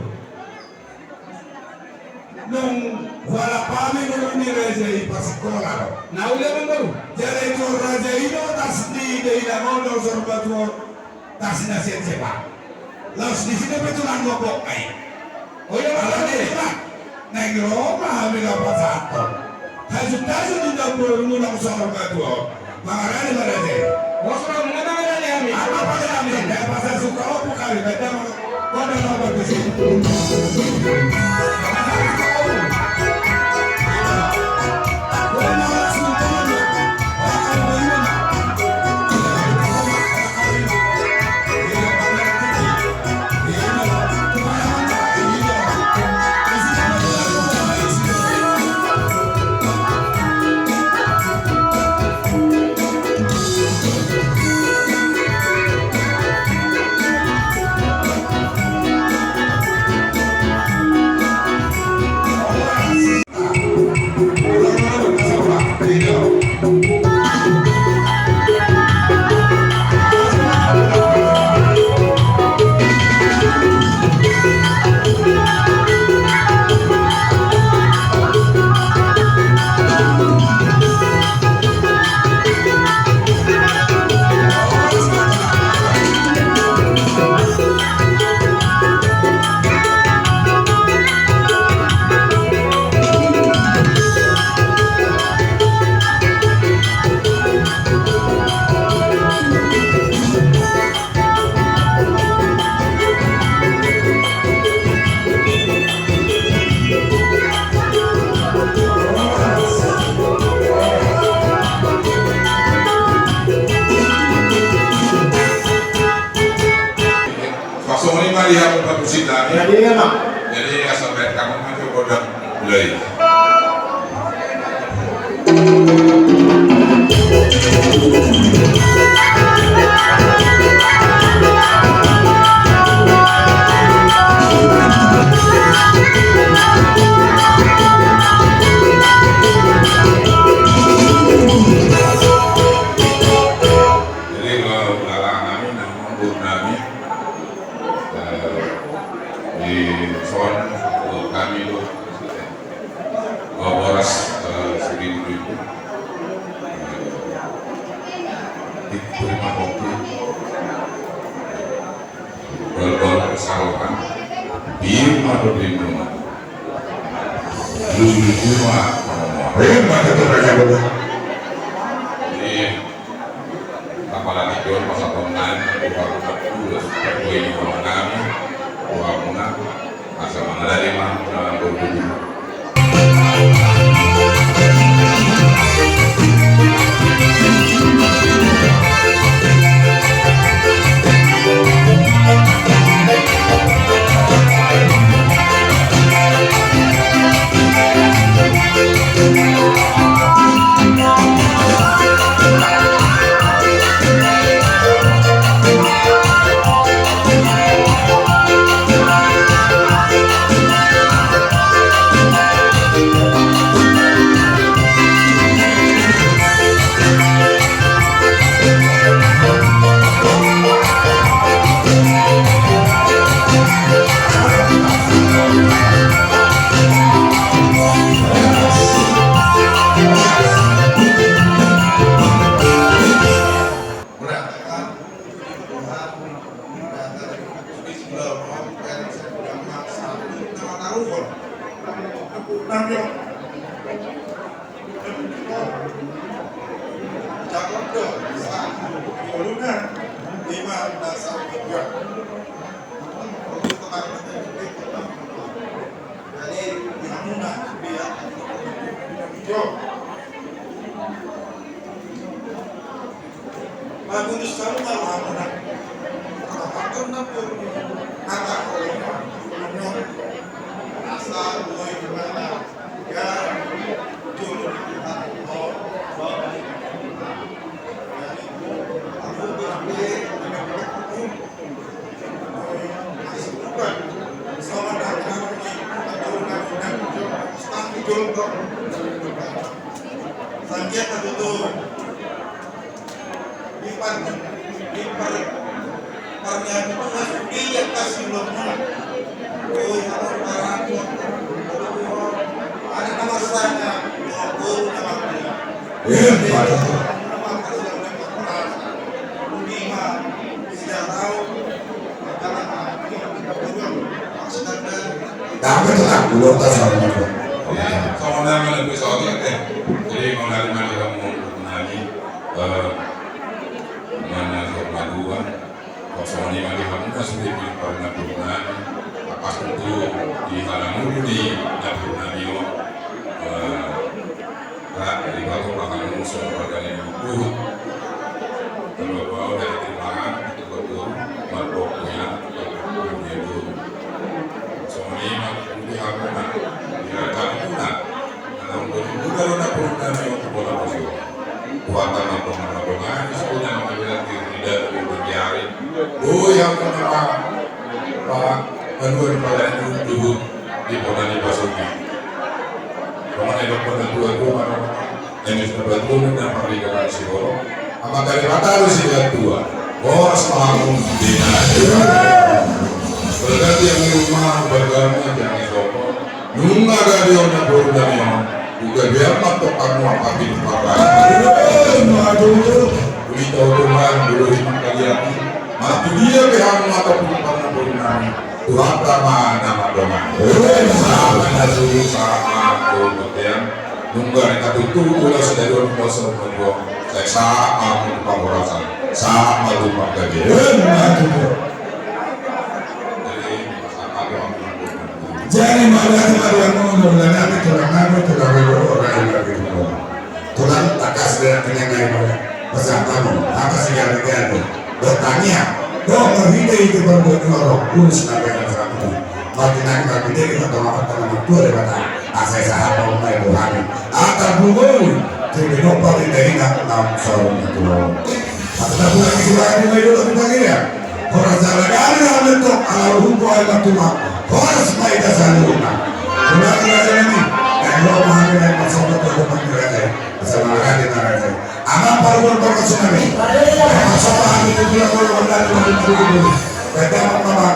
Nunga hualap hami boru ni raja i, pasikola do. Na uli ma boru. Jadi tu raja i do, tas ni dainang on do, sor batu on. Tas na sian Jepang. Laos disi dope tulang gombong ai. O iya, ala ni, naeng ro ma hami laho pasahathon. Hajut-hajut inda boru, tulang sor batu on. Mangarade ma raja i. O, sor, mangarade hami. Apa pasahat hami? Pasahat suka opu kami. Pasongon i ma di hamu parmusik nami. Jadi, iya, Bang. Jadi, asa baen hamu ma jo godang. Mulai. Jadi, kalau ulang nami, nah, mundur nami. Eh, di son, eh, kami tu, eh, boras, eh, seribu-ribu. Eh, di terima kopi. Bal-bal kesalahan. Di rumah tu di rumah. Lulu rumah. Rumah tu raja boru. Iya. Apalagi John masa tongan, bukan ulos, tapi ini kalau kami, bukan muna, masa mana dari mana, bukan begitu. Sanggiat na tutu. Di par, di par, Dampe tu tanggul, ota sama. Ya, sama dengan lebih soalnya deh. Jadi, mau dari mana kamu nani? Eh, mana sama dua? Kosong ni mani hamuna sude di parna purna. Apas tu di halamu ni na purna ni o. Eh, Ra, di batu makan musuh pada di buku. Kalau kau dari timbangan, itu betul. Marbok punya, itu betul. Songon i ma di hamuna, di raja hamuna. Karena untuk muda lo nak perlu kami untuk bola bola. Kuatan apa mana bola, di sekolah nama bilang di tidak di berjari. Oh, yang mana, Pak? Pak, aduh, Pak, itu dulu di bola di Basuki. Kemana dokter dan dua gua mana? Eme sabatuna na parrigaran sigolo. Ama kali mataru sigatua. Horas ma hamu di na. Berarti yang di rumah bergabung yang di sopo. Nunga gadi ona boru dami on. Uga biar matok kamu apa di parra. Uli tau Tuhan dulu di mangkaliati. Matu dia be hamu matok di parra boru nami. Tuhanta ma na mandongani. Sahat ma na suru, sahat ma tu bontean. Nunga ni tatutu ulas dari on poso majuang. Sai sahat ma tu pangurasan. Sahat ma tu panggabean. Jadi, sahat ma tu panggabean. Jadi, mada tu mada ngomong, mada tu mada ngomong. Tulang tangkas dia kenyang air. Pesan tamu, apa sih yang dia tu? Bertanya, kok menghina itu berbuat orang? Urus sampai ke sana. Makin aku tak gede, kita tolong apa, tolong tua daripada asai sahat, tolong naik Tuhan. Atas bulu, jadi nopo kita ingat, enam tahun itu. Atas bulu, kita ini, kita ini, ya. Horas jala gari na mentok ala ruhut boha na tumak. Horas ma hita saluhutna. Tulang raja nami. Nai ho ma hami nai marsomba tu tulang raja. Sama raja na raja. Amang parumaen parkasih nami. Marsomba hami tu tulang raja nami. Baik amang mama.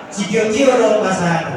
Sitio-tio do pasahat.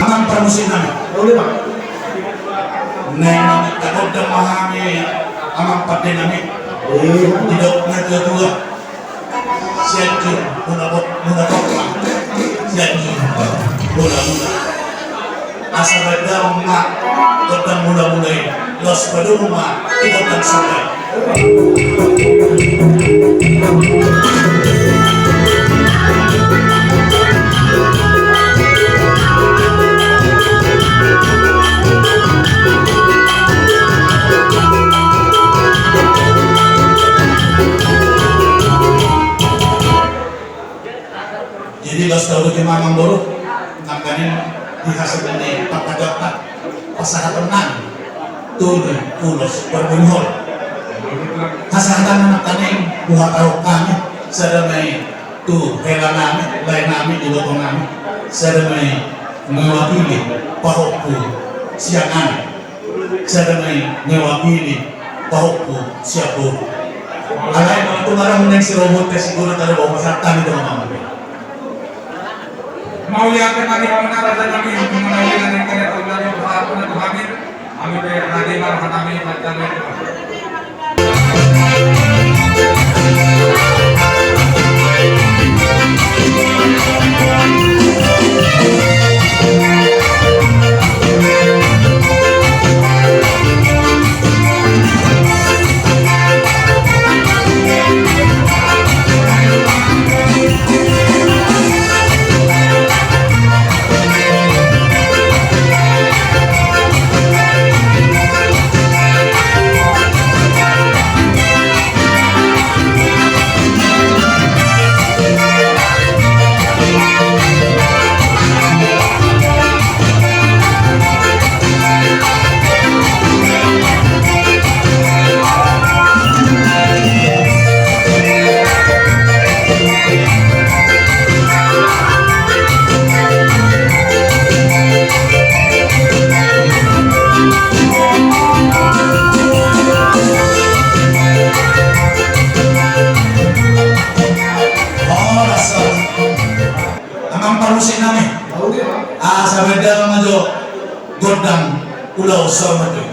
Amang parmusik nami. Naeng tagondang ma hami, amang pande nami. Didok na tua-tua. Sianjur muna bot, muna bot ma. Sianjur muna muna. Asa baen damang ma gondang muna muna i. Laos padomu ma di gondang saba i. Jadi laos taodoki ma amang boru, nangkaning di hasil ni pangkataion, pasahaton nami tu ulos parbue ni hol. Hasahatan nangkaning huhatahon hami, sada ma i tu hela nami, lae nami, iboto nami, sada ma i mewakili pahompu sian nami. Sada ma i mewakili pahompu sian boru. Alai tung adong naeng sirobot pe siguru tadi bawa pasahat hami tu amang. Mauliate ma di hamuna raja nami, mauliate ma di hamuna raja nami, hami pe tadi marhaha nami, raja nami. Amang parmusik nami. Asa baen damang ma jo gondang ulaon saur matua i.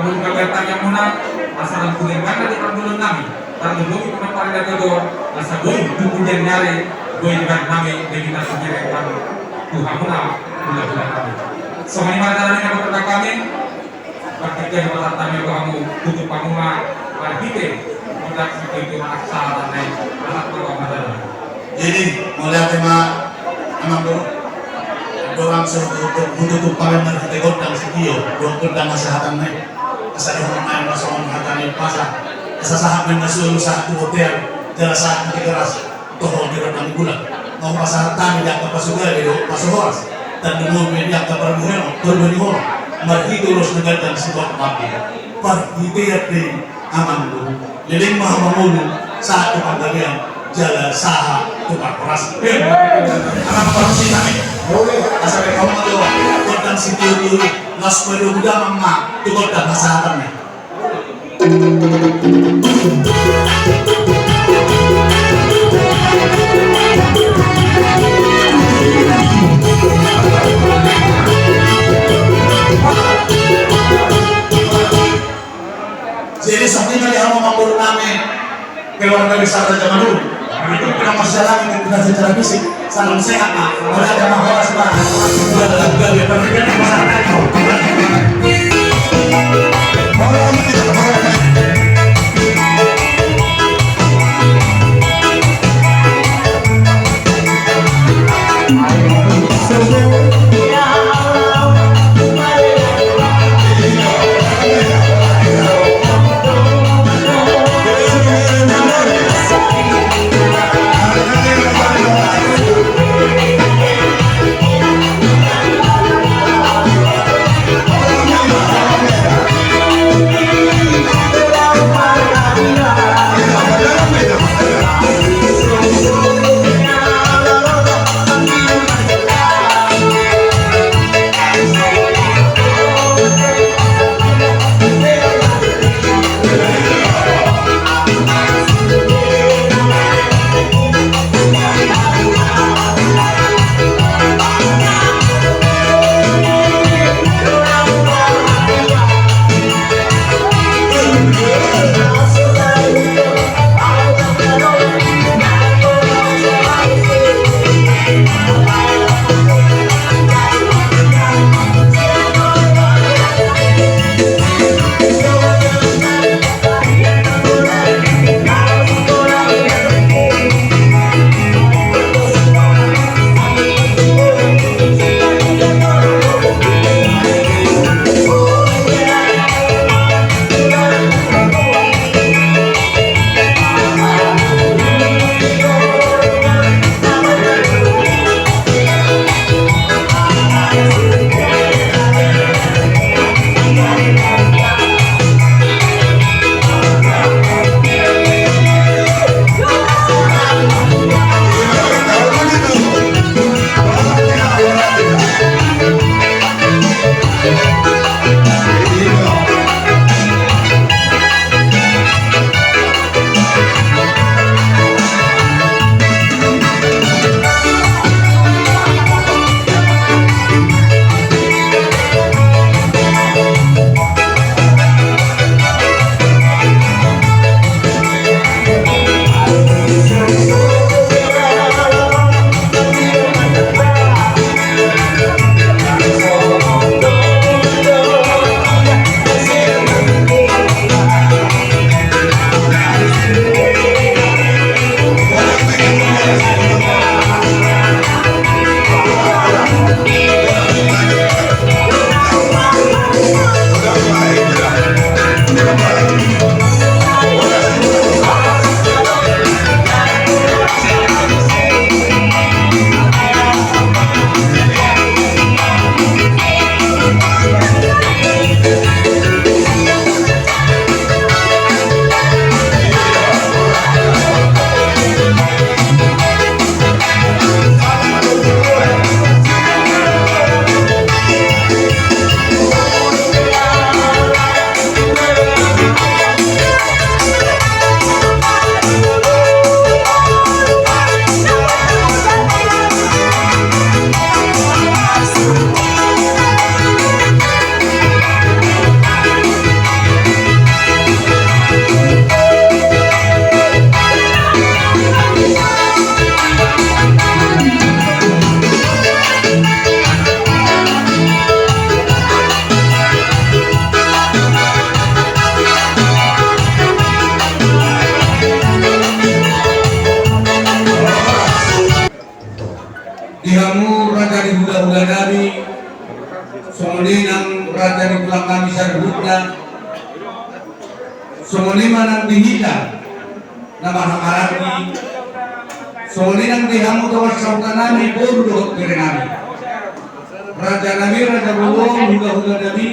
Panggabean tangiangmuna, asa lam tu dengganna di parngoluon nami, tarlumobi tu paradaton, asa boi tu pujian ni ari, boi dibahen nami, dengganna tu denggan tu hamuna, hulahula nami. Songon i ma jala nami, na pasahat hami, marhite ma sahat hami tu hamu, tutup hamuna, marhite, gondang sitio-tio ma na sahat nami, pasahat ma tu hamu jala. Jadi, mauliate ma, amang boru. Dorang so tutup, tutup pamen marhite gondang sitio, gondang hasahatan na i. Asa dohonon nami ma songon hata ni umpasa. Asa sahat ma na solu sahat tu bontean, jala sahat tu Tigaras, toho di rondang bulan. Nunga pasahat hami di angka pasugale dohot pasu horas. Tarlumobi di angka parbuheon, parbue ni holong. Marhite ulos na gandang sibuat mambu. Parhitean ni amang boru. Leleng ma hamu mangolu, sahat tu panggabean, jala sahat tu parhorasan. Amang boru, asa bahen hamu ma gondang sitio-tio i, laos padomu damang ma tu gondang hasahatan na i. Jadi songon i ma di hamu amang boru nami, keluarga besar Raja Manurung. Itu pernah masih alami, itu pernah secara fisik. Salam sehat, Pak. Raja Manurung, Pak. Gabe pernikahan pasangan. Hamu raja ni hulahula nami, songon i nang raja ni tulang nami saluhutna, songon i ma nang di hita na marhahamaranggi, songon i nang di hamu dongan sahuta nami, boru dohot bere nami, raja nami, raja bolon, hulahula nami,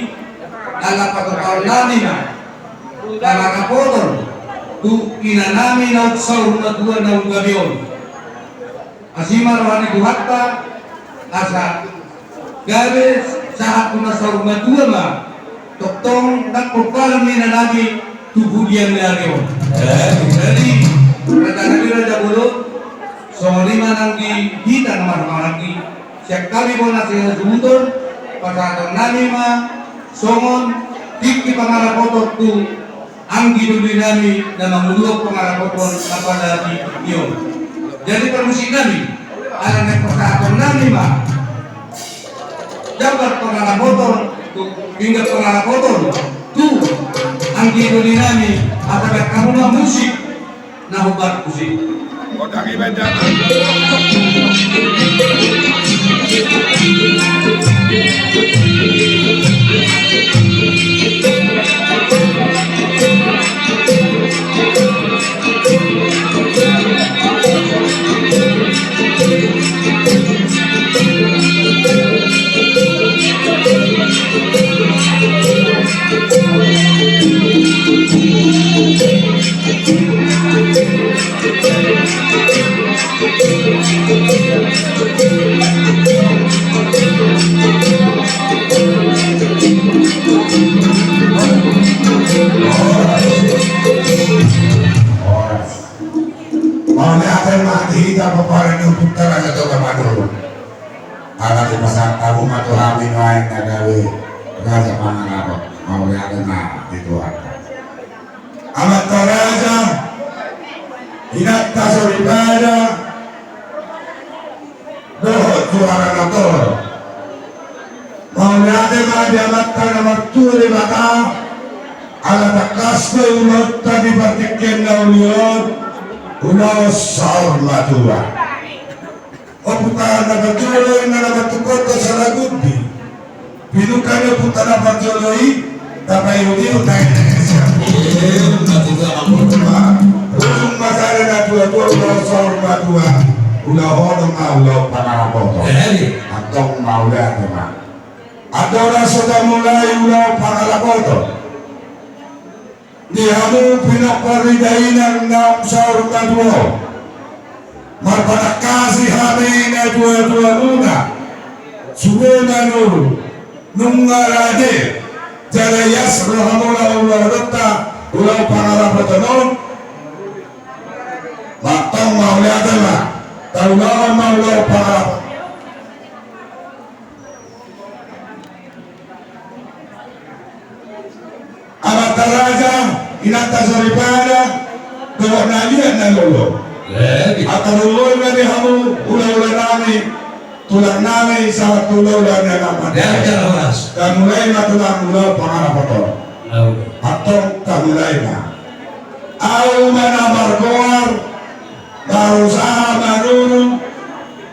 ala patupaon nami ma pangarapoton tu ina nami naung saur matua naung gabe on. Asi ma roha ni Tuhanta, asa gabe sahat tu na saur matua ma tongtong nang pomparan ni ina nami tu pudian ni ari on. Jadi, raja nami, raja bolon, songon i ma nang di hita na marhahamaranggi, sian hami bona sihasuhuton, pasahaton nami ma songon tingki pangarapoton tu anggi doli nami na manguluhon pangarapoton na pala di tingki on. Jadi parmusik nami, ala naeng pasahaton nami ma jambar pangarapoton tu, pinggan pangarapoton tu anggi doli nami, asa bahen hamu ma musik na hombar tusi. Mauliate ma di hita pomparan ni ompunta Raja Toga Maduru. Ala dipasahat hamu ma tu hami nuaeng na gabe raja pangarapot. Mauliate ma di Tuhanta. Amanta raja, inanta soripada, dohot juara na torop. Mauliate ma di Amanta na martua Debata, ala tangkas do ulaonta di partingkian na uli on, ulaon saur matua. Ompunta na parjolo, inna na martungkothon sala gundi. Pinungka ni ompunta na parjolo i, tapaihutihut nang i nang i sian. Ima tutu, amang. Rusung ma sada natuatua, ulaon saur matua, ulaon ma ulaon pangarapoton. Jadi. Antong mauliate ma. Andorang so tamulai ulaon pangarapoton di hamu pinompar ni dainang naung saur matua on, marpanangkasi hami natuatuamuna, sude manuru, nunga rade jala ias rohamuna ulaonta, ulaon pangarapoton on. Antong mauliate ma, taulahon ma ulaon pangarapoton. Amanta raja, inanta soripada, dohot na liat na lolo. Jadi. Antong lolo ma di hamu hulahula nami, tulang nami, sahat tu hulahula nami. Jadi, horas. Tamulai ma tulang ulaon pangarapoton. Antong tamulai ma. Ahu ma na margoar, marusaha manuru,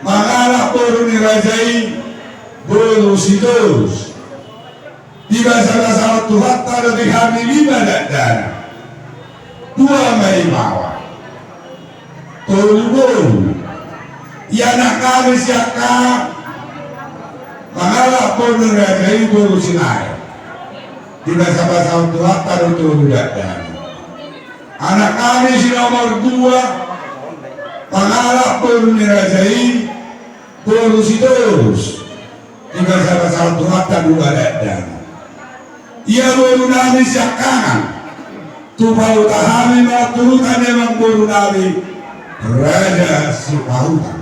mangalap boru ni raja i, boru Sitorus. Di basabasahon Tuhanta do di hami lima dakdanak. Dua ma imaon. Tolu boru. Ianakhon hami sian aha? Mangalap boru ni raja i boru Silae. Di basabasahon Tuhanta do tolu dakdanak. Anakhon hami si nomor dua, mangalap boru ni raja i, boru Sitorus. Di basabasahon Tuhanta dua dakdanak. Ia boru nami siangkangan, tupahuta hami ma turutan ni amangboru nami, Raja Sipahutan.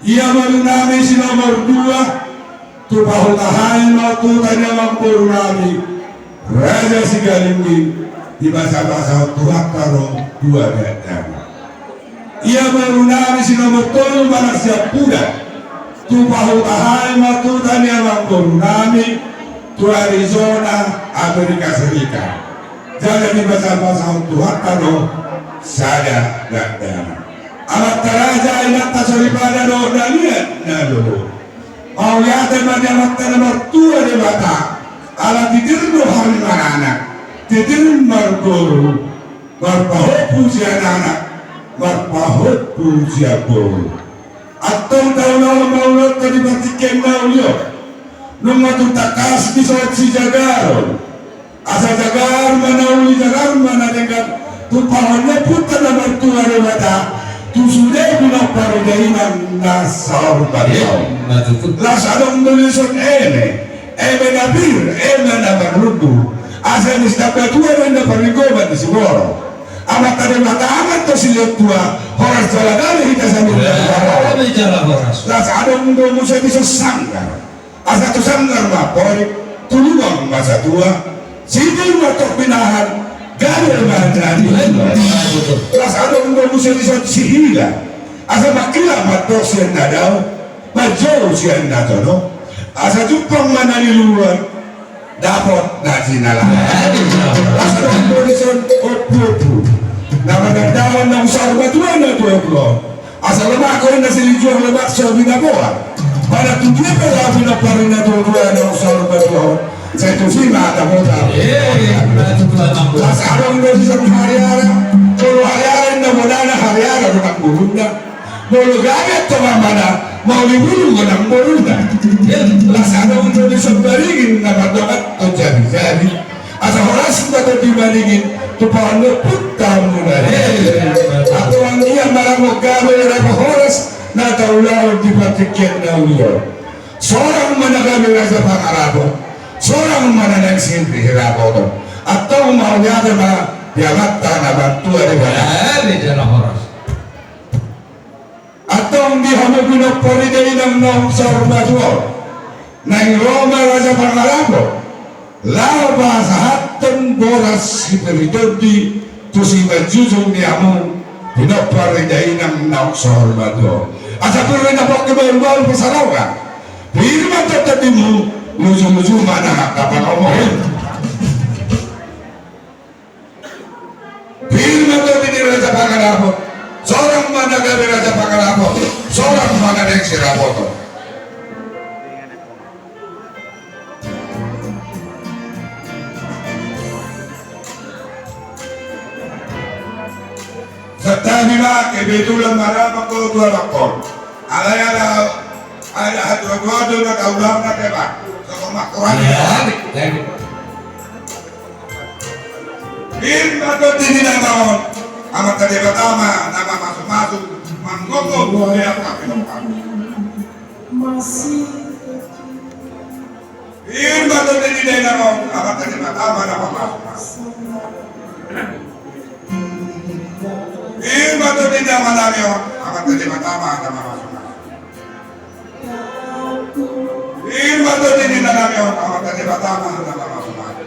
Ia boru nami si nomor dua, tupahuta hami ma turutan ni amangboru nami, Raja Sigalingging, di basabasahon Tuhanta do dua dakdanak. Ia boru nami si nomor tolu manang siampudan, tupahuta hami ma turutan ni amangboru nami, tu Arizona, Amerika Serikat. Jala di basabasahon Tuhanta do sada dakdanak. Amanta raja, inanta soripada dohot na liat Mauliate ma di Amanta na martua Debata, ala titir do hami maranak, titir marboru, marpahompu sian anak, marpahompu sian boru. Antong taulahon ma ulaonta di partingkian na uli on. Nunga tung tangkas dison sijagaron. Asa jagar ma na uli, jagar ma na denggan, tumpahon ni Ompunta na martua Debata tu sude pinompar ni dainang na saur matua on. Las adong do dison eme, eme na pir, eme na marlundu. Asa ni sitambatua do inna parlinggoman ni siborok. Amanta Debata ma antong silehon tua, horas jala gabe hita saluhutna. Las adong do muse dison sanggar. Asa tu sanggar ma amporik, tu lubang ma satua, sibul ma antong pinahan, gabe ma na niula. Las adong do muse dison sihila. Asa manghilak ma antong sian na dao, manjou sian na tono. Asa jumpang ma na niluluan, dapot na jinalahan. Las adong do dison ompuompu na manandaon naung saur matua na tuatua on. Asa lomak do inna silinjuang, lomak so binaboan. Manang tu dia pe laho pinompar ni na tuatua naung saur matua on, sai tusi ma taboto. Las adong do dison hariara. Molo hariara inna bonana, hariara do nang boruna. Molo gabe antong amana, mauli bulung do nang boruna. Las adong do dison baringin na mandohot tu jabijabi. Asa horas ma antong di baringin, tumpahon ni Ompunta muna. Antong anggiat ma rap gabe rap horas na taulahon di partingkian na uli on. Sorang ma na gabe raja pangarapot, sorang ma na naeng sirihirapoton. Antong mauliate ma di Amanta na martua Debata. Antong di hamu pinompar ni dainang naung saur matua on, naeng ro ma raja pangarapot laho pasahathon boras sipir ni tondi tu simanjujung ni hamu pinompar ni dainang naung saur matua on. Asa pir do na pongki bahulbahul pasarongan, pir ma antong tondimu, lujuluju ma na angka pangomohon. Pir ma tondi ni raja pangarapot, sorang ma na gabe raja pangarapot, sorang ma na naeng sirapoton. Santabi ma, kebetulan marhata ma ho tu anak on. Alai ala, ala hatuatua do na taulahon na teba. Songon ma kurang. Pir ma tondi ni inanta on, Amanta Debata ma na mamasumasu, manggogo buhea hami. Pir ma tondi ni dainang on, Amanta Debata ma na mamasumasu. Pir ma tondi ni amanami on, Amanta Debata ma na mamasumasu. Pir ma tondi ni inanami on, Amanta Debata ma na mamasumasu.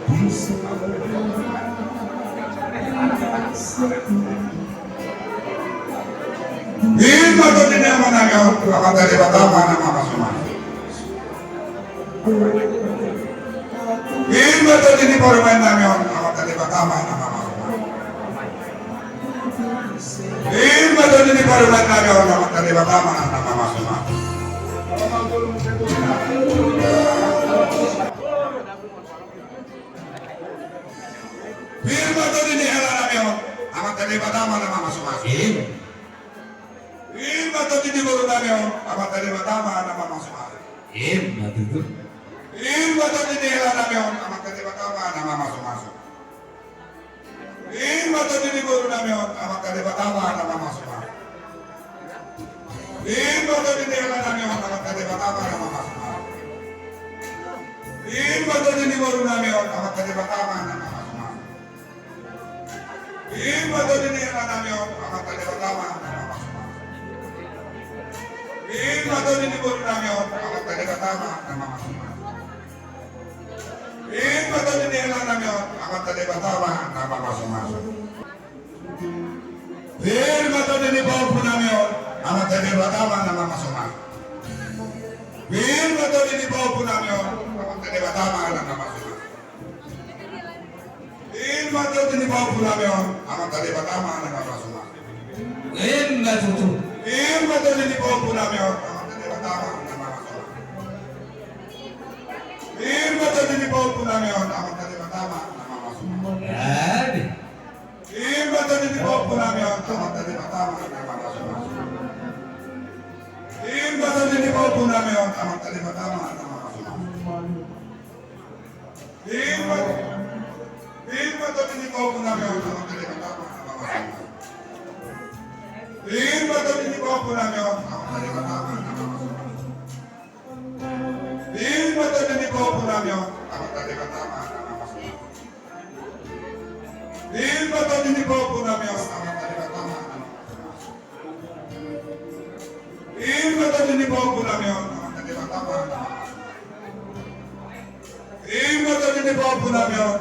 Pir ma tondi ni amanami on, Amanta Debata ma na mamasumasu. Pir ma tondi ni parumaennami on, Amanta Debata ma na mamasumasu. Pir ma tondi ni parumaennami on, Amanta Debata ma na mamasumasu. Pir ma tondi ni helanami on, Amanta Debata ma na mamasumasu. Pir ma tondi ni borunami on, Amanta Debata ma na mamasumasu. Ima tutu. Pir ma tondi ni helanami on, Amanta Debata ma na mamasumasu. Pir ma tondi ni borunami on, Amanta Debata ma na mamasumasu. Pir ma tondi ni helanami on, Amanta Debata ma na mamasumasu. Pir ma tondi ni borunami on, Amanta Debata ma na mamasumasu. Pir ma tondi ni helanami on, Amanta Debata ma na mamasumasu. Pir ma tondi ni borunami on, Amanta Debata ma na mamasumasu. Pir ma tondi ni helanami on, Amanta Debata ma na mamasumasu. Pir ma tondi ni pahompunami on, Amanta Debata ma na mamasumasu. Pir ma tondi ni pahompunami on, Amanta Debata ma na mamasumasu. Pir ma tondi ni pahompunami on, Amanta Debata ma na mamasumasu. Ima tutu. Pir ma tondi ni pahompunami on, Amanta Debata ma na Ompunami on, Amanta Debata ma na mamasumasu. Amin. Ima tondi ni ompunami on, Amanta Debata ma na mamasumasu. Ima tondi ni ompunami on, Amanta Debata ma na mamasumasu. Ima, ima tondi ni ompunami on, Amanta Debata ma na mamasumasu. Ima tondi ni ompunami on, Amanta Debata ma na mamasumasu. Ima tondi ni ompunami on, Amanta Debata ma na mamasumasu. Ima tondi ni ompunami on, Amanta Debata ma na mamasumasu. Ima tondi ni ompunami on,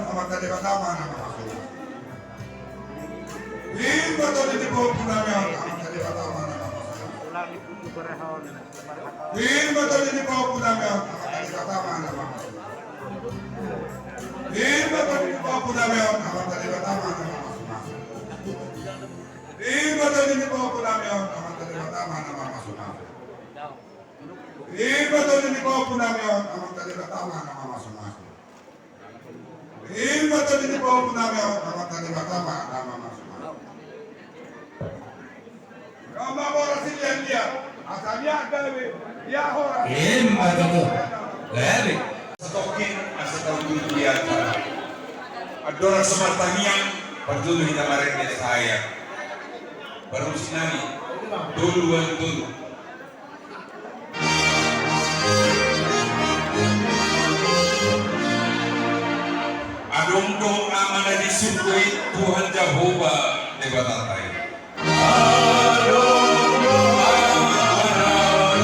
Amanta Debata ma na mamasumasu. Ima tondi ni ompunami on, Amanta Debata ma na mamasumasu. Ima tondi ni ompunami on, Amanta Debata ma na mamasumasu. Ima tondi ni ompunami on, Amanta Debata ma na mamasumasu. Ima tondi ni ompunami on, Amanta Debata ma na mamasumasu. Ima tondi ni ompunami on, Amanta Debata ma na mamasumasu. Ima tondi ni ompunami on, Amanta Debata ma na mamasumasu. Ima tondi ni ompunami on, Amanta Debata ma na mamasumasu. Ima tutu. Gabe. Satongkin asa tau tu dia. Andorang so martangiang, parjolo hita marende sahat. Parmusik nami, tolu ualu tolu. Adong do Ama na di surgo i, Tuhan Jahowa Debatanta i. Adong do Ama na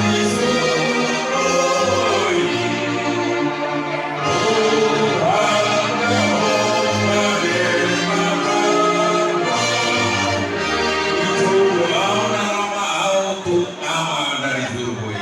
di surgo i, Tuhan Jahowa Debatanta i. Ijou do ahu na ro ma ahu tu Ama na di surgo i.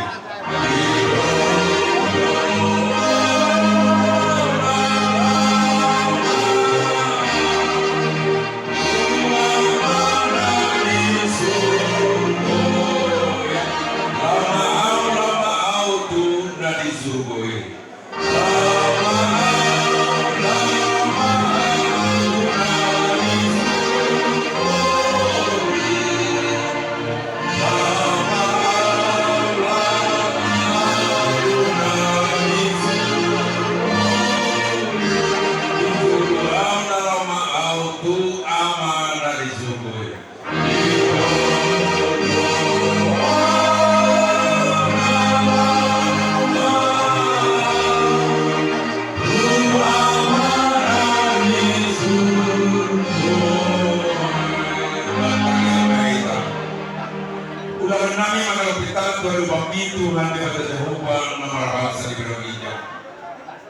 Ulaon nami mangalo pita tu adopanMi Tuhan Debata Jahowa na marbangsa di banua ginjang.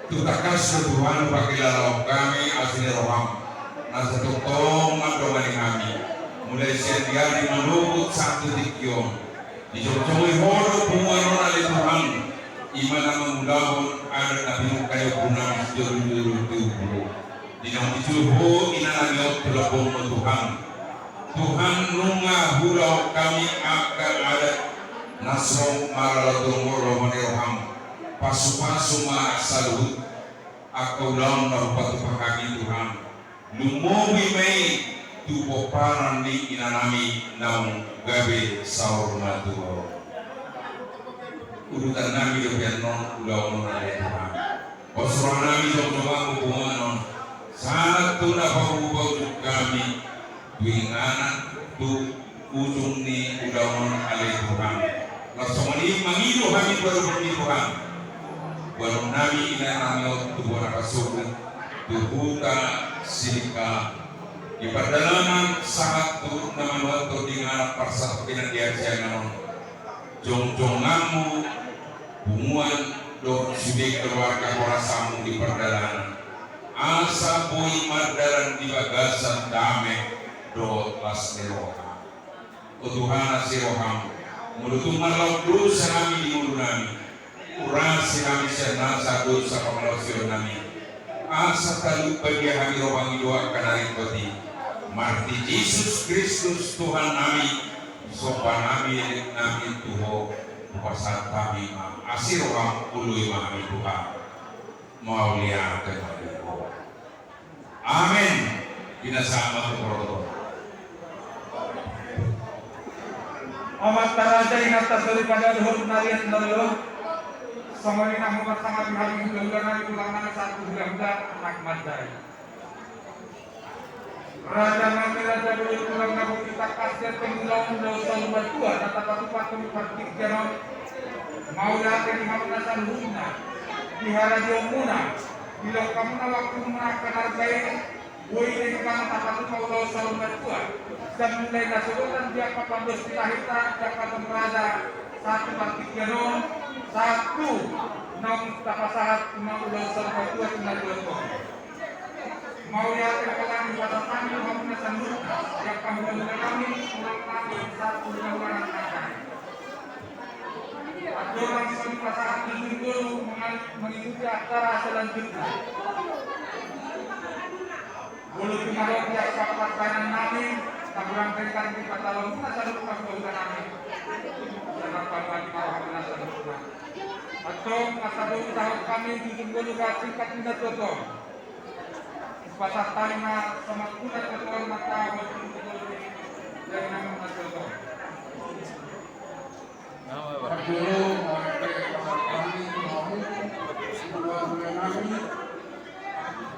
Tung tangkas do Tuhan hupangkilalaon hami asi ni rohaM, na sai tongtong mandongani hami, mulai sian di ari manogot sahat tu tingki on. Dijongjongi Ho do punguan on ale Tuhan, i ma na mangulahon adat na pinungka ni ompunami sijolojolo di umur. Di naung dijou Ho inanami on tu lambungMu Tuhan. Tuhan, nunga huulahon hami angka adat na so maralat tu lomo ni rohaM. Pasupasu ma saluhut angka ulaon na hupatupa hami Tuhan. Lumobi ma i tu pomparan ni inanami naung gabe saur matua on. Udutan nami do pe annon ulaon on ale Tuhan. Pos roha nami jongjong Ho punguan on, sahat tu na paujung-paujung hami, tu inganan, tu ujung ni ulaon on ale Tuhan. Laos songon i mangido hami tu adopanMi Tuhan. Boanonnami inanami on tu bona pasogot, tu huta Silingkalam. Di pardalanan sahat tu na manuathon di inganan parsatongkinan di hasiangan on. JongjonganMu punguan dohot sude keluarga horas-Mu di pardalanan, asa boi mardalan di bagasan dame dohot las ni roha. O Tuhan, asi rohaM, molo tung marlaok dosa hami di ngolunami, urasi hami sian nasa dosa pangalaosionnami. Asa talup badia hami ro mangido angka na ringkot i. Marhite Jesus Kristus Tuhannami, somba nami, elek nami tu Ho, hupasahat hami ma. Asi rohaM, oloi ma hami Tuhan. Mauliate ma di Ho. Amen. Pinasahat ma tu protokol. Amanta raja, inanta soripada, dohot na liat na lolo. Songon i nang ho marsangapi hami hulahula nami, tulang nami sahat tu hulahula anak mandai. Raja nami, raja bolon, tulang na boti tangkas, sian pangulaon Ulaon Saur Matua na tapatupa tu partingkian on. Mauliate di hamuna saluhutna di harajaonmuna, dilehon hamuna waktumuna na marga i. Boi denggan tapatupa Ulaon Saur Matua sian mulai nasogotan di angka pandohan ni hita, di angka raja, sahat tu partingkian on, sahat tu naung tapasahat tu Ulaon Saur Matua tu natuatua. Mauliate ma di hamuna saluhutna, di angka hulahula nami, tulang nami sahat tu hulahula anak mandai. Andorang so dipasahat Dusun Ngolu mengikuti acara selanjutnya. Molo tung adong di angka partangiangan nami na hurang denggan, dipatolhon hamuna saluhutna hulahula nami. Antong asa boi taon hami Dusun Ngolu, singkat ni natuatua. Pasahat hami ma songon na tuatua, mata, boti, boti, dari nama na tuatua. Parjolo, mauliate ma di hamuna, hulahula nami,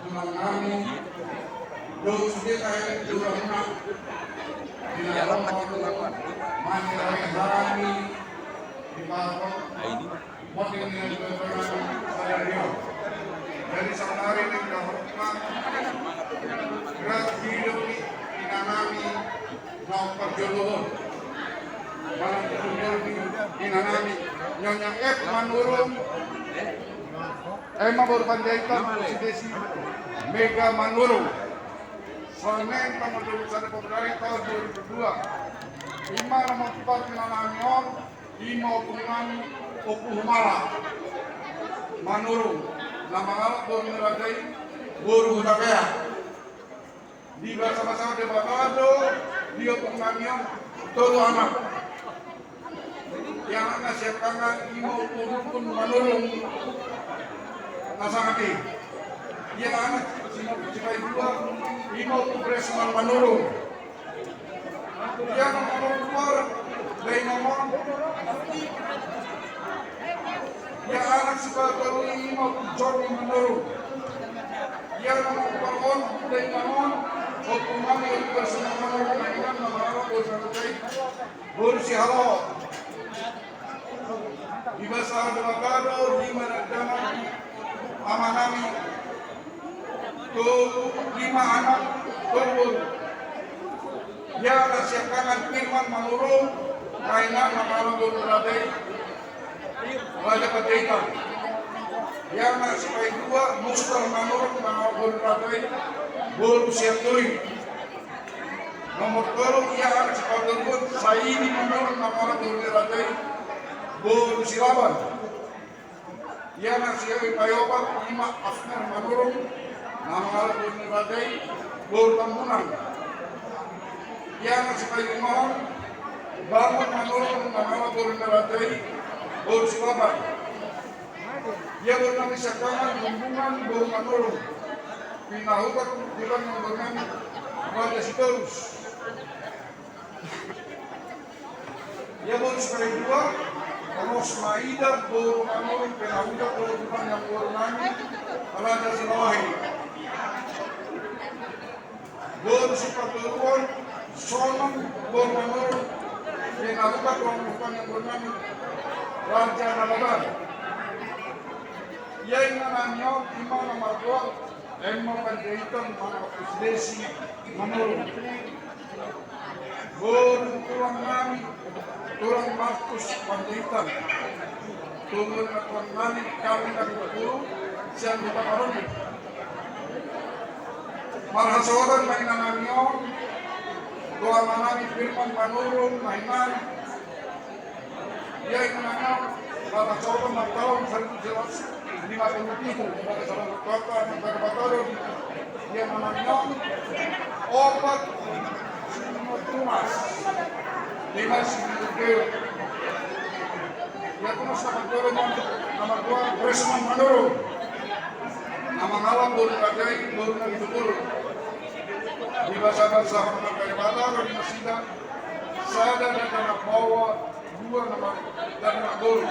tulang nami, dohot sude tahe di hulahula. Di na ro mangihuthon hami di parpar. Jadi saonari nang dahot ma, berat hidup ni inanami naung parjolo on. Manang parjolo ni inanami, Nyonya F Manurung, ima boru Panjaitan, boru si Desi Mega Manurung. Senin tanggal dua puluh satu Februari tahun dua ribu dua. Ima na mamupar inanami on, ima ompung nami, Ompu Humala Manurung, na mangalap boru ni raja i, boru Hutapea. Dibasabasa Debata do di ompung nami on tolu anak. Ia anakna siangkangan ima Ompu Rukun Manurung na sangap i. Ia anak si nomor sipaidua ima Ompu Presman Manurung. Ia na nomor dua, Dainamon. Ia anak sipatolu i ima Ompu Joni Manurung. Ia na nomor opat, Dainamon, Ompu Mami, Ompu Presman Manurung, na mangalap boru Sihaloho. Dibasabasa Debata do lima dakdanak, amanami, tolu, lima anak, tolu boru. Ia anak siangkangan Firman Manurung, na inang na mangalap boru ni raja i, Raja Panjaitan. Ia anak sipaidua, Mustar Manurung, na mangalap boru ni raja i, boru Sianturi. Nomor tolu, ia anak sipatoluhon, Saidi Manurung, na mangalap boru ni raja i, boru Silaban. Ia anak sipaopat ima Asmer Manurung, na mangalap boru ni raja i, boru Tambunan. Ia anak sipalimahon, Bangun Manurung, na mangalap boru ni raja i, boru Silaban. Ia boru nami siangkangan, Bumbungan boru Manurung, pinahuta tu huta ni amangborunami, Raja Sitorus. Ia boru sipaidua, Ros Maida boru Manurung, pinahuta tu huta ni amangborunami, Raja Silawahi. Boru sipatoluhon, Sonong boru Manurung, pinahuta tu huta ni amangborunami, Raja Nalaban. Ia inanami on ima na margoar Emma Panjaitan manang Ompu Desi Manurung. Boru tulang nami, tulang Markus Panjaitan. Tulang tulang nami, kami na dua puluh, sian Kota Marobi. Marhasohotan ma inanami on tu amanami Firman Manurung, na inang. Ia inanami on, marhasohotan ma taon saribu seratus lima puluh pitu, pada sabar kota, pada batoro di, ia inanami on, opat, tumas, lima, sipituhon. Ia tumas na margoar, na margoar Presman Manurung. Na mangalap boru raja i, boru na di Jogoro. Dibasabasahon ma Debata ro di nasida, sada dakdanak baoa, dua na ma-, dakdanak boru.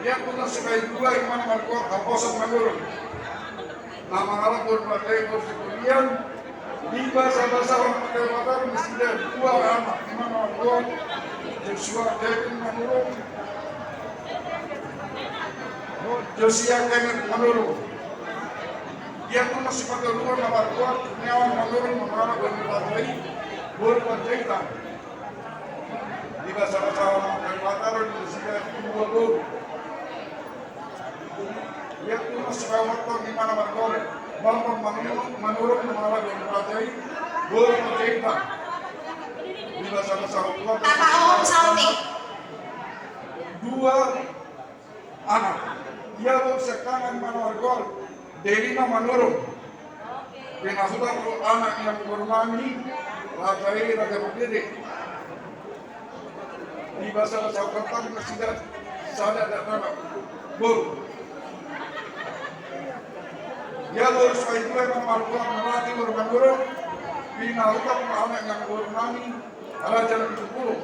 Ia tu na sipaidua i ma na margoar Haposan Manurung. Na mangalap boru raja i boru Siburian. Dibasabasahon ma Debata ro di nasida dua anak i ma na margoar Josua Kevin Manurung, Josia Kenneth Manurung. Ia tu na sipatoluhon na margoar Kurniawan Manurung, na mangalap boru raja i boru Panjaitan. Dibasabasahon ma Debata ro di nasida dua boru. Ia tu na sipaopathon i ma na margoar Bambang Manurung, Manurung, na mangalap boru raja i boru Panjaitan. Dibasabasahon ma Debata ro di nasida dua anak. Ia boru siangkangan i ma na margoar Delima Manurung. Pinahutar tu anak ni amangboru nami, raja i Raja Pardede. Dibasabasahon ma Debata ro di nasida sada dakdanak boru. Ia boru sipaidua i ma na margoar Melati boru Manurung. Pinahutar tu anak ni amangboru nami, raja na pitu pulu.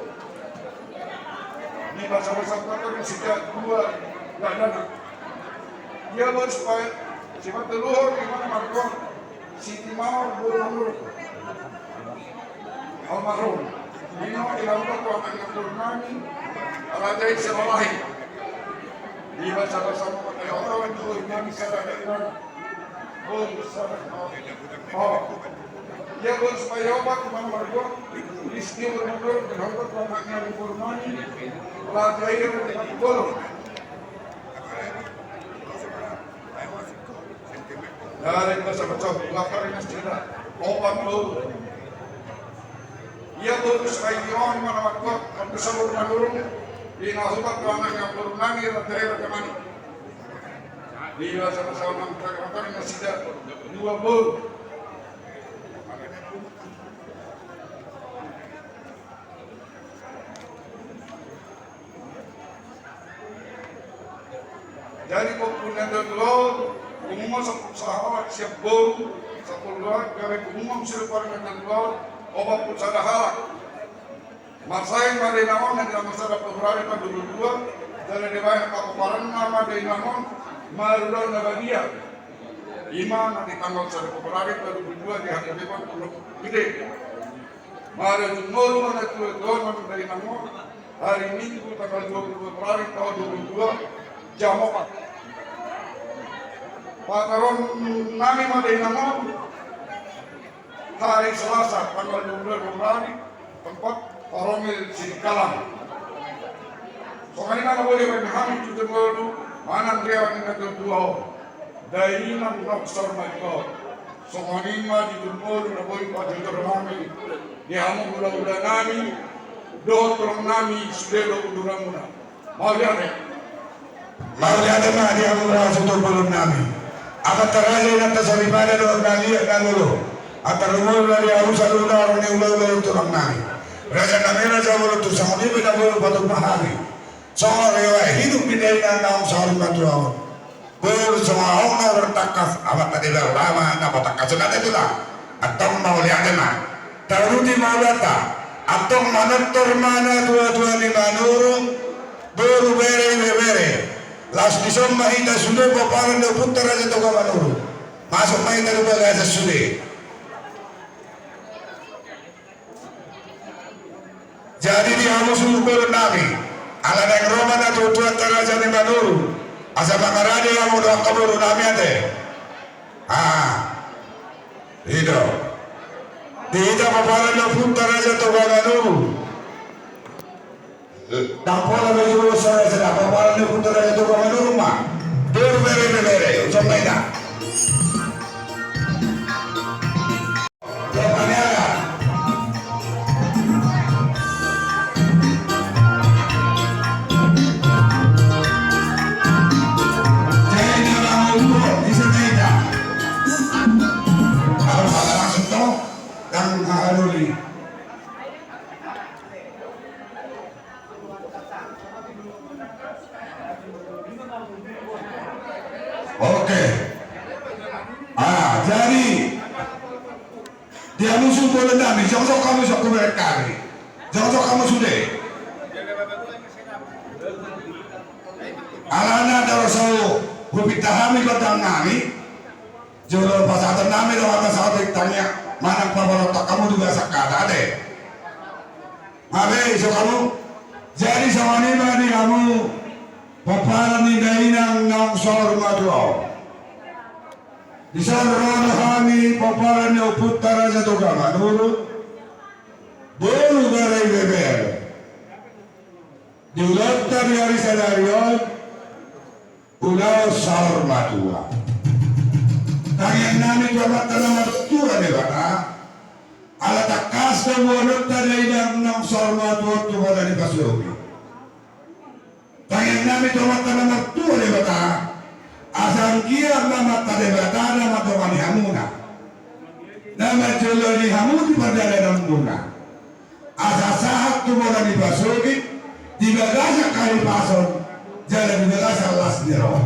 Dibasabasahon ma Debata ro di nasida dua dakdanak. Ia boru sipa-, sipatoluhon i ma na margoar Siti Mawar boru Manurung, almarhum. Ima pinahutar tu anak ni amangboru nami, raja i Silalahi. Dibasabasahon ma Debata ro di nasida sada dakdanak boru, sada. Oh. Ia boru sipaopat i ma na margoar Rizky boru Manurung, pinahutar tu anak ni amangboru nami, raja i Raja Manurung. Jadi, masa macam lapar ini sudah. Opat boru. Ia boru sipaopat i ma na margoar Andusa boru Manurung, pinahutar tu anak ni amangboru nami, raja i Raja Manik. Dibasabasahon ma Debata ro di nasida dua boru. Jadi, pokokna do dua, umumna sampulu sada halak sian boru, sampulu dua, gabe umumna sude paling na dua, opat pulu sada halak. Marsain ma dainang on, na di tanggal sada Februari dua ribu dua puluh dua, jala dibahen hapomparanna ma dainang on, marulaon na badia. Ima na di tanggal sada Februari dua ribu dua puluh dua di hadapi Pondok Gede. Marujung ngolu ma na tuatua on dainang on, hari Minggu tanggal dua puluh Februari tahun dua ribu dua puluh dua, jam opat. Pataruhon nami ma dainang on, hari Selasa tanggal dua puluh dua Februari, tempat Paromil Sidikalang. Songon i ma na boi dibahen hami tutu ngolu manang riaon ni na tuatua on. Dainang Noksor Maiko. Songon i ma tutu ngolu na boi patutur hami di hamu hulahula nami dohot tulang nami sude do uduramuna. Mauliate. Mauliate ma di hamu raja tu bolon nami. Angka raja, inanta soripada dohot na liat na lolo. Angka rumorna di hamu saluhutna, ro ni hulahula tulang nami. Raja nami raja bolon tu songon i pe na boi patupa hami. Songon i ma hidup ni dainang naung saur matua on. Boru songon ahu na umur tangkas, amanta Debata ma na patangkashon hita tulang. Antong mauliate ma. Taruti ma ulaonta. Antong manortor ma na tuatua ni Manurung, boru, bere, ibebere. Laos dison ma hita sude pomparan ni ompunta Raja Toga Manurung. Masuk ma hita tu bagasan sude. Jadi di hamu suhut bolon nami, ala naeng ro ma na tuatua raja ni Manurung, asa mangarade hamu dohot angka boru nami ate. Ah, i do. Di hita pomparan ni ompunta Raja Toga Manurung. Ndang pola be jolo sada sada, pomparan ni ompunta Raja Toga Manurung ma. Boru, bere, ibebere, ujung ma hita. Oke. Bolon nami, jongjong hamu, jongjong bolon nami. Jongjong hamu sude. Alana daro sau hupinta hami gondang nami. Jolo pasahaton nami do hata saotik tangiang manang paboa rontak hamu di bagasan hata ate. Hape iso hamu. Jadi songon i ma di hamu pomparan ni dainang naung saur matua on. Dison ro do hami pomparan ni ompunta Raja Toga Manurung, boru Barai Beber. Di ulaonta di ari sadari on ulaon saur matua. Tangiang nami tu Amanta na martua Debata. Ala tangkas do boanonta dainang naung saur matua on tu bona ni pasogit. Tangiang nami tu Amanta na martua Debata, asa anggiat ma Amanta Debata na mandongani hamuna, na manjoloani hamu di pardalananmuna, asa sahat tu bona ni pasogit di bagasan hahipason jala di bagasan las ni roha.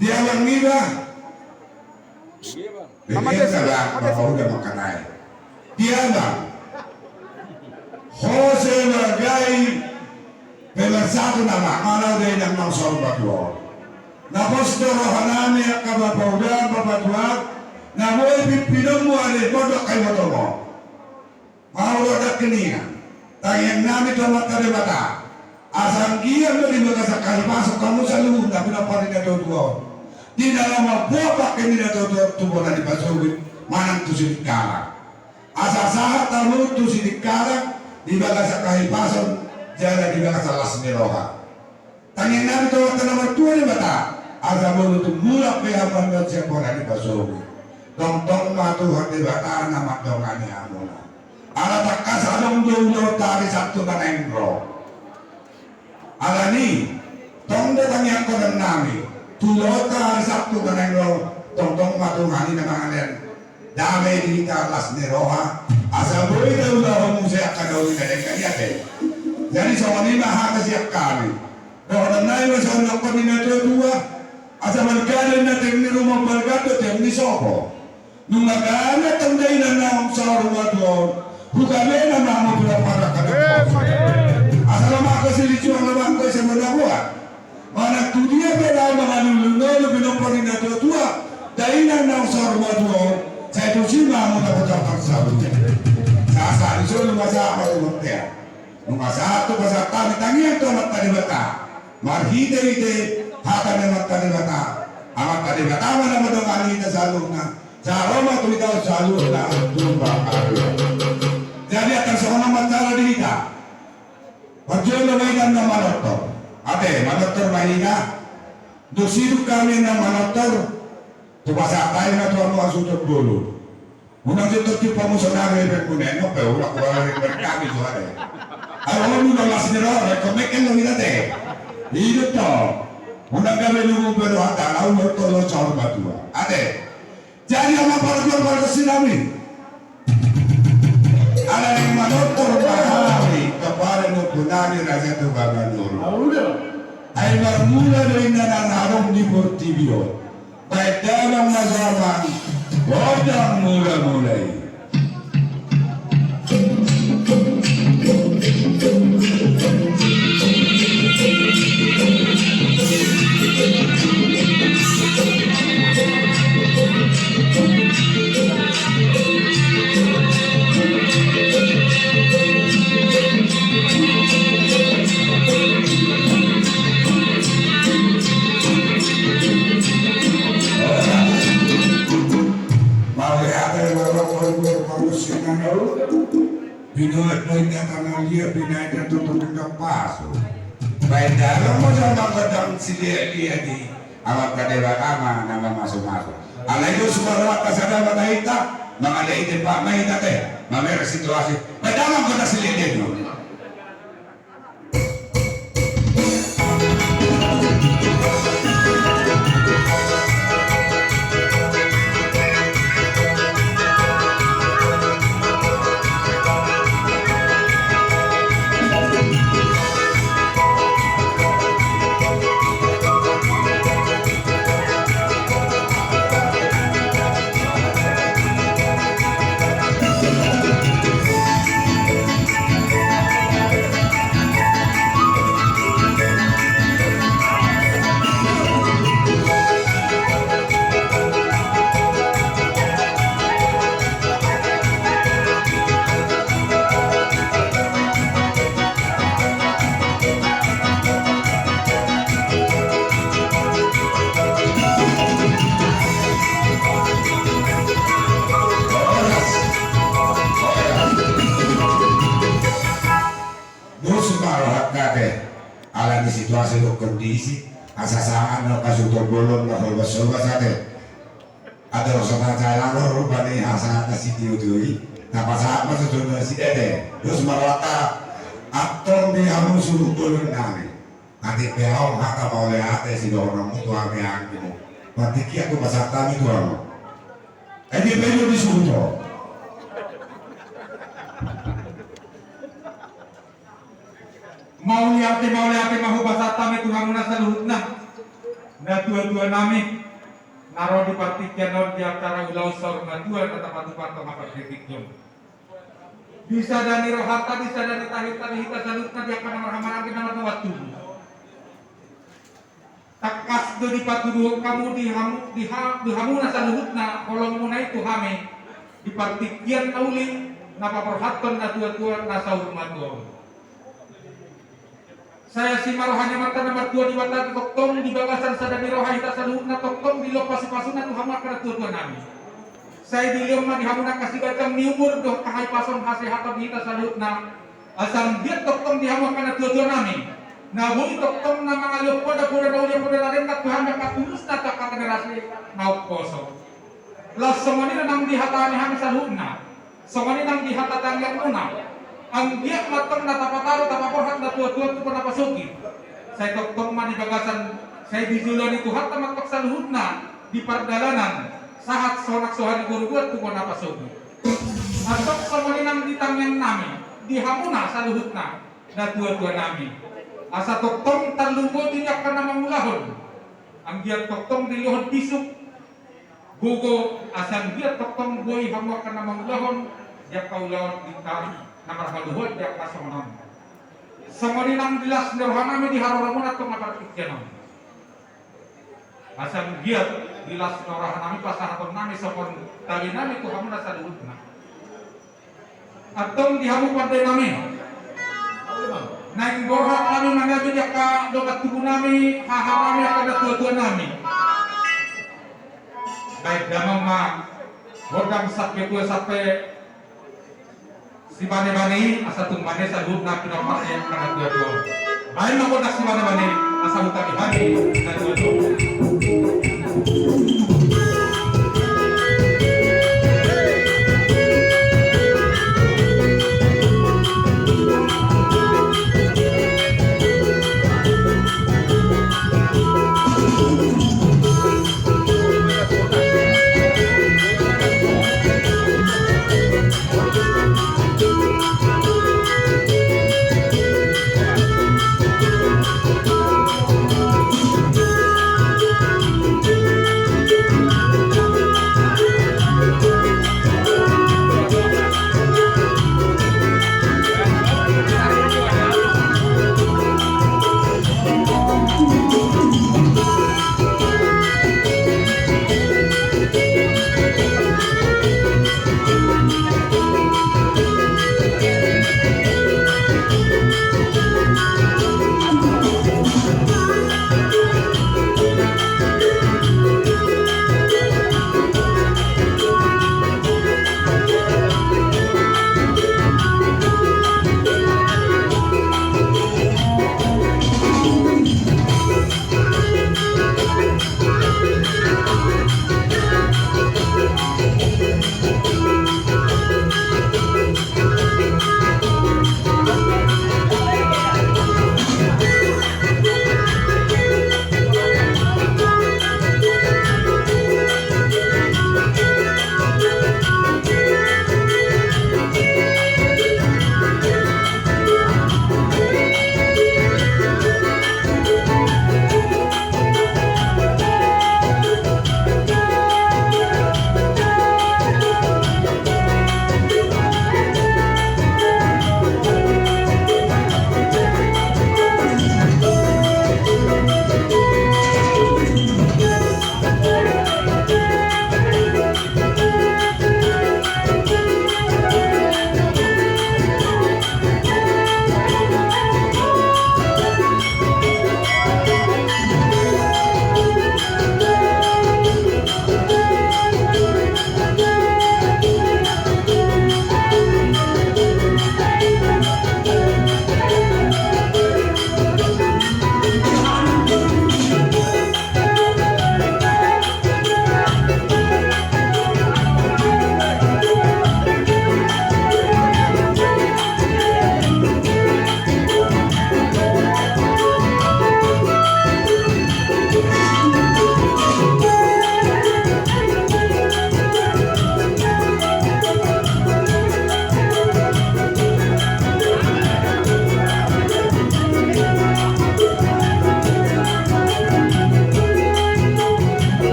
Dia mangiba. Bege, Amang Desi, Amang Desi. Bapak udah makan air. Dia, Bang. Ho sebagai pemersatu nama, mana udah inang nang sorba tuo. Na pos do roha nami angka bapak udah, bapak tua, na boi pimpinonmu ade, pondok kai motomo. Mauliate ma. Tangiang nami tu Amanta Debata, asa anggiat ma di bagasan hahipason hamu saluhutna pinompar ni natuatua on, di na laho mamboan pangke ni natuatua on tu bona ni pasogit manang tu Sidikalang. Asa sahat hamu tu Sidikalang di bagasan hahipason jala di bagasan las ni roha. Tangiang nami tu Amanta na martua Debata, asa molo tung mulak pe hamu on sian bona ni pasogit, tongtong ma Tuhan Debata na mandongani hamuna. Ala tangkas adong do ulaonta ari Sabtu na naeng ro. Alani, tong do tangianghonon nami tu ulaonta ari Sabtu na naeng ro, tongtong ma Tuhan i na mangalean dame di hita, las ni roha, asa boi taulahon muse angka na uli na denggan i ate. Jadi songon i ma hata sian hami. Dohonon nami ma songon nidok ni natuatua, asa balga do inna tiang ni ruma, balga do tiang ni sopo. Nunga gabe tanda inna naung saur matua on, hugabe nama hamu pinompar ni natuatua on. Asa lam angka silicuang, lam angka ise manaboan. Manang tu dia pe laho mangalului pinompar ni natuatua dainang naung saur matua on, sai tusi ma hamu dapotan saur. Sahat-sahat ni solu ma sahat ma tu bontean. Nunga sahat tu pasahat hami tangiang tu Amanta Debata, marhite-hite hata ni Amanta Debata. Amanta Debata ma na mandongani hita saluhutna. Sai ro ma tu hita saluhutna tumpak aduan. Jadi angka songon on ma cara di hita. Parjolo ma hita na manortor. Ate, manortor ma hita. Dung sidung hami na manortor, tu pasahat hami ma tu hamu hasuhuton bolon. Unang jo tonti pamuso nami pe, unang pe, unang kuala ring berkami jo ate. Ai unang las ni roha, rekomen lo hita ate. Hidup to. Unang gabe lumu pe rohanta, unang tolo saur matua. Ate. Jadi amang partuan pargonsi nami. Ala naeng manortor ma hami, kepada ni ompu nami Raja Toga Manurung. Ai marmula do inna na adong di portibi on. Baen damang ma jo amang gondang mula-mula i. Mauliate ma, mauliate ma. Binoto do inna tangan liat, binoto do tutu inna pasu. Baen damang ma jo amang gondang siliat-liat i. Amang pande, amang na mamasu-masu. Alai do suka rohanta sada ma na hita, mangaliat i tempat ma hita ate, mamereng situasi. Baen damang gondang siliat-liat i. Ate, ala ni situasi dohot kondisi, asa sahat na kasuto bolon na holbas-holbas ate. Ada rasa tak cai lalo rupani asa na sitiotio i, tapasahat ma susun na si ete. Terus marwata, antong di hamu suhut bolon nami. Nanti pe ahu hata mauliate sidohononmu tu hami anggimu. Partingkian tu pasahat hami tu hamu. Edi pe jo disuhut ho. Mauliate, mauliate ma hupasahat hami tu hamuna saluhutna, natuatua nami, na ro di partingkian on di acara ulaon saur matua na tapatupa tonga partingkian on. Di sada ni rohanta, di sada ni tahinta, di hita saluhutna, di angka na marhahamaranggi na marnobat tubu. Tangkas do dipatuduhon hamu di hamu, di ha-, di hamuna saluhutna holongmuna i tu hami di partingkian na uli na paborhathon natuatua na saur matua on. Sai asi ma roha ni Amanta na martua Debata tongtong di bagasan sada ni roha hita saluhutna tongtong dilehon pasupasuna tu hamu angka natuatua nami. Sai dilehon ma di hamu na kasibajang ni umur dohot hahipason hasehaton di hita saluhutna. Asa anggiat tongtong di hamu angka natuatua nami, na boi tongtong na mangalehon poda, poda na uli, poda na denggan tu hami angka tulusna tu angka generasi na umposo. Laos songon i nang di hata ni hami saluhutna, songon i nang di hata tangiangmuna. Anggiat ma antong na tapataru tapaborhat natuatua tu bona pasogit. Sai tongtong ma di bagasan, sai di joloan ni Tuhanta ma antong saluhutna di pardalanan sahat sonak soha ni guru buat tu bona pasogit. Antong songon i nang di tangiang nami, di hamuna saluhutna, natuatua nami. Asa tongtong tarlumobi di angka na mangulahon. Anggiat tongtong dilehon bisuk, gogo, asa anggiat tongtong boi hamu angka na mangulahon, di angka ulaon di angka na marhaluaon di angka songon on. Songon i nang di las ni roha nami di haroromuna tonga partingkian on. Asa anggiat di las ni roha nami pasahaton nami songon tali nami tu hamuna saluhutna. Antong di hamu pande nami. Naeng borhat nami mangaji di angka dongan tubu nami, haha nami, angka natuatua nami. Baik, damang ma gondang sampe tua sampe sibanebane i, asa tung bane saluhutna pinompar ni angka natuatua. Baen ma gondang sibanebane i, asa hutagi hami natuatua.